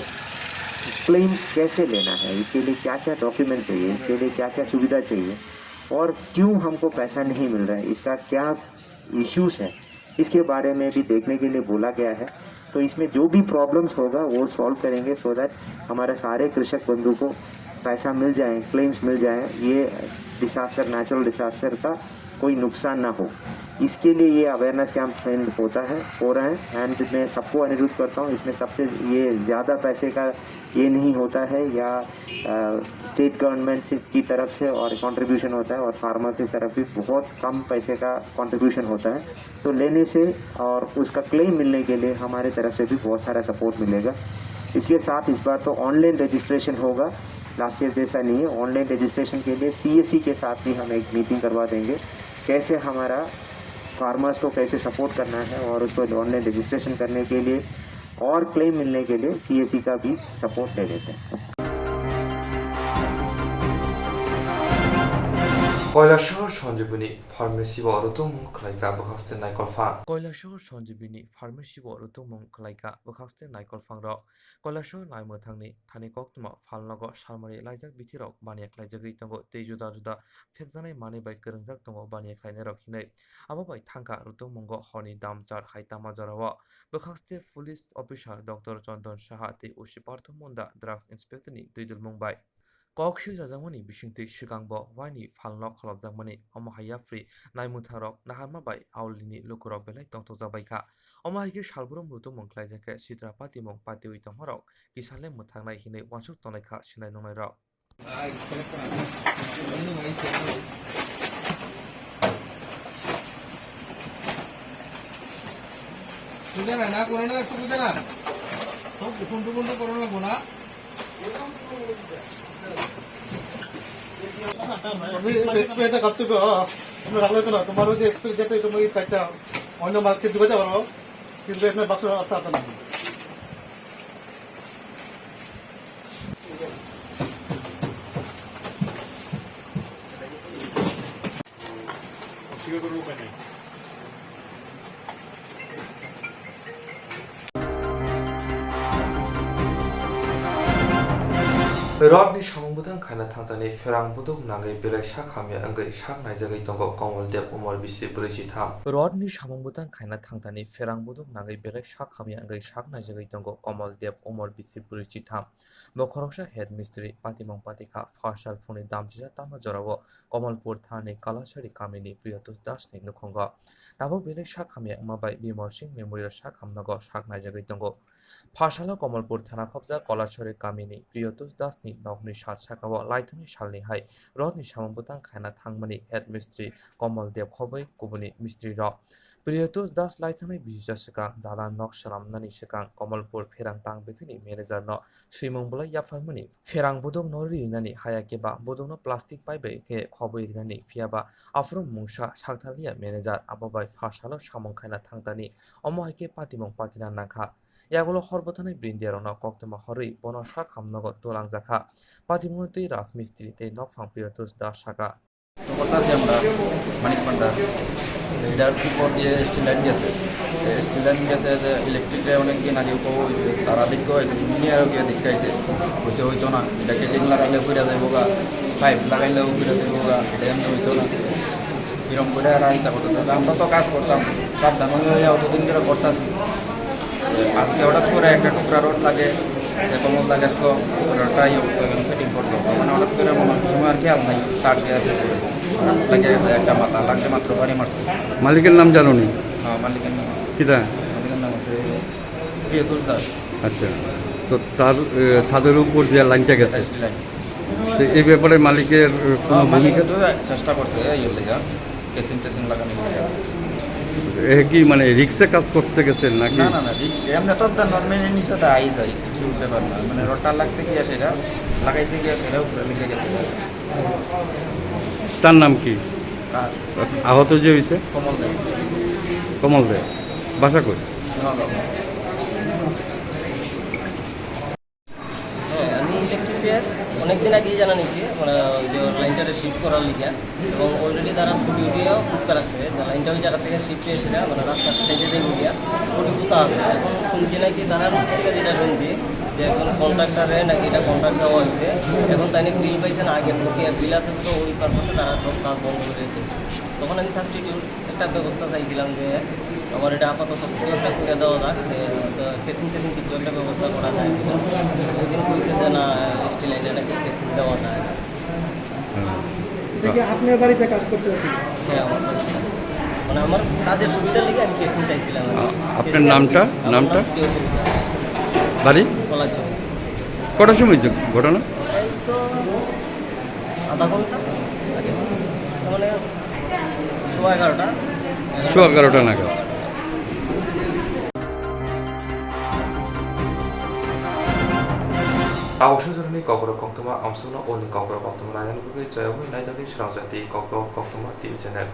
क्लेम कैसे लेना है, इसके लिए क्या-क्या डॉक्यूमेंट चाहिए, इसके लिए क्या-क्या सुविधा चाहिए और क्यों हमको पैसा नहीं मिल रहा है, इसका क्या इश्यूज हैं, इसके बारे में भी देखने के लिए बोला गया है। तो इसमें जो भी प्रॉब्लम्स होगा, वो सॉल्व करेंगे, सो दैट हमारे सारे कृषक बंधु को पैसा मिल जाए, क्लेम्स मिल जाए। ये डिजास्टर, नेचुरल डिजास्टर का कोई नुकसान ना हो, इसके लिए ये अवेयरनेस कैंप होता है, हो रहा है। एंड मैं सबको अनुरोध करता हूँ, इसमें सबसे ये ज़्यादा पैसे का ये नहीं होता है या स्टेट गवर्नमेंट से की तरफ से और कंट्रीब्यूशन होता है और फार्मर की तरफ भी बहुत कम पैसे का कंट्रीब्यूशन होता है। तो लेने से और उसका क्लेम मिलने के लिए हमारे तरफ से भी बहुत सारा सपोर्ट मिलेगा। इसके साथ इस बार तो ऑनलाइन रजिस्ट्रेशन होगा, लास्ट ईयर जैसा नहीं है। ऑनलाइन रजिस्ट्रेशन के लिए सीएसी के साथ भी हम एक मीटिंग करवा देंगे, कैसे हमारा फार्मर्स को कैसे सपोर्ट करना है और उसको ऑनलाइन रजिस्ट्रेशन करने के लिए और क्लेम मिलने के लिए सीएसी का भी सपोर्ट ले लेते हैं। Koilasahar Sanjibini pharmacy o rwtwmung khlaikha bwkhaste naikolphang. Koilasahar Sanjibini pharmacy o rwtwmung khlaikha bwkhaste naikolphangrok. Koilasahar naimwthangni thani koktwma phalnogo salmari laijak bithirok baniya khlaijagwi tongo tei juda juda phekjaknai manwi bai kwrwngjak tongo baniya khlainairok hinwi. Abo bai thangkha rwtwmungo horni damchar hai tama jorao. Bwkhaste police officer Doctor Chondon Saha tei O C Partho Munda drugs inspector ni dwidulmung bai. Kok sirjajakmani bisingtwi swkangbo waini phalno kholopjakmani, omo hai yapri naimwthangrok naharma bai aulini lukurok belai tongthokjak bai kha. Omo hai khe salbrum rwtwmung khlaijak khe sitra patimung patiwi tongmarok kisa le mwthangnai hinwi uansuk tongnai kha sinai nungnairok. সুবিধা নাই না, করে না, একটু সুবিধা না। সব বন্ধু বন্ধু করে না, গোনা। তুমি এক্সপায়ারটা কাটতে হবে, হ্যাঁ। তুমি রাখলে তো না, তোমার ওই যে এক্সপায়ার যেতে তোমার এই কার্ডটা অন্য মার্কেট দিকে যাবো, কিন্তু এখানে বাক্স রাখতে হবে না। Rotni samung bwtang khaina thangtani pherang buduk nangwi belai sak hamya wngwi sak naijagwi tongo Komol Deb, umor bisi brwi chitham. Rotni samung bwtang khaina thangtani pherang buduk nangwi belai sak hamya wngwi sak naijagwi tongo Komol Deb, umor bisi brwi chitham. Bo khoroksa head mistri, patimung patikha, pharsal phungni damchisa tama jorao Komolpur thanani Kalasari kamini Priyotosh Dasni nukhungo. Tabuk belai sak hamya wngma bai Bimol Singh Memorial sak hamnogo sak naijagwi tongo. Pharsalo Komolpur thana khopjak Kalasari kamini Priyotosh Dasni nokni sal sakao laithani salni hai rotni samung bwtang khaina thangmani head mistri Komol Deb khobwi kubuni mistri rok. Priyotosh Das laithangni bisija swkang dalan nok swnamnani swkang Komolpur pherang tang bwthwini manager no swimung bolai yapharmani pherang buduk no rinani haya khe ba buduk no plastic pipe bai khe khobwi rinani, phiya ba aphuru mungsa sakthaliya manager, abo bai pharsalo samung khaina thangtani omo hai khe patimung patina nangkha. Yagulo hor bwthanai brindiya rokno koktwma horwi bono sak hamnogo twlangjakha. Patimungno twi rajmistri tei nokphang Priyotosh Das sakha. তো কথা আছে আমরা মানিক ভান্ডার, এটার উপর দিয়ে still line গেছে। তো still line গেছে যে ইলেকট্রিকটা অনেক দিন আগে উপভোগ হয়েছে, তারা দেখতে হয়েছে, ইঞ্জিনিয়ারও গিয়ে দেখতে হয়েছে, হইতে হইতো না, এটা কেটিং লাগাইলে ঘুরে যাইবো গা, পাইপ লাগাইলেও ঘুরে যাইবো গা, এটা এমনি হইতো না। এরকম করে আর আইতা করতেছে। আমরা তো কাজ করতাম, সাবধান হয়ে অতদিন ধরে করতেছি। আজকে হঠাৎ করে একটা টুকরা রড লাগে, যে কমল দা গেছিল, রডটা ইয়ে করতে গেল, ফিটিং করতে হবে। মানে হঠাৎ করে মনে হয় সময় আর খেয়াল নাই, তার যে আছে, লাগে গেছে একটা মাথা, লাগতে মাত্র বাড়ি মারছে। মালিকের নাম জানো নি? হ্যাঁ, মালিকের নাম আছে। কিতা? মালিকের নাম আছে প্রিয়তোষ দাস। আচ্ছা, তো তার, এ, ছাদের উপর যে লাইনটা গেছে, স্টিল লাইন। তো এই ব্যাপারে মালিকের, এ, কোনো হ্যাঁ, মালিক ভূমিকা? তো চেষ্টা করছে, ইয়ে লেগা। কেসিং টেসিং লাগানো হয়েছে। এ কি মানে রিক্সে কাজ করতে গেছেন নাকি? না, না, না, রিক্স, এমনি তো আপনার নর্মাল জিনিস তো আই যায়, কিছু ব্যাপার না। মানে রডটা লাগতে গিয়ে সেটা, লাগাইতে গিয়ে সেটা উপরে লেগে গেছে। তার নাম কি? আর আহত যে হয়েছে? কমল দেব। কমল দেব। বাসা কই? নগাঁও। হ্যাঁ, আমি ইলেকট্রিকের অনেক দিন আগেই জানা নিয়েছি, মানে ওই যে লাইনটারে শিফট করার লিগে, এবং অলরেডি তারা খুঁটি উঠিয়েও খুঁটকা রাখছে, যে লাইনটা ওই জায়গা থেকে শিফট হয়েছে না, মানে রাস্তার সাইডে দিয়ে গিয়া খুঁটি পুঁতা আছে। এখন শুনছি নাকি তারা, ঠিক আছে, এটা শুনছি যে একজন কন্ট্রাক্টরে নাকি এটা কন্ট্রাক্ট দেওয়া হয়েছে। এখন তাই নাকি বিল পাইছে না, আগের বকেয়া বিল আছে, তো ওই পারপাসে তারা সব কাজ বন্ধ করে রেখেছে। তখন আমি সাবস্টিটিউট একটা ব্যবস্থা চাইছিলাম যে আমার এটা আপাতত কিছু একটা করে দেওয়া যাক, যে, তো কেসিং টেসিং কিছু একটা ব্যবস্থা করা যায় কিনা। ওই দিন কইছে যে না, স্টিল লাইনে নাকি কেসিং দেওয়া যায় না। হুম। কি আপনার বাড়িতে কাজ করতে হতো? হ্যাঁ, আমার বাড়িতে। মানে, আমার কাজের সুবিধার লেগে আমি কেসিং চাইছিলাম আর কি। আ-, আপনার কেসিং নামটা? আমার নামটা? নাম প্রিয় সিংহ। বাড়ি? কলাচুরি। কটার সময় হয়েছে ঘটনা? এই তো আধা ঘন্টা আগে। মানে, সোয়া এগারোটা। সোয়া এগারোটা নাগাদ। Awasajorni kokborok koktwma amsukno uni kokborok koktwma nainani bagwi joyabwi naitokni srangjak di kokborok koktwma T V channel.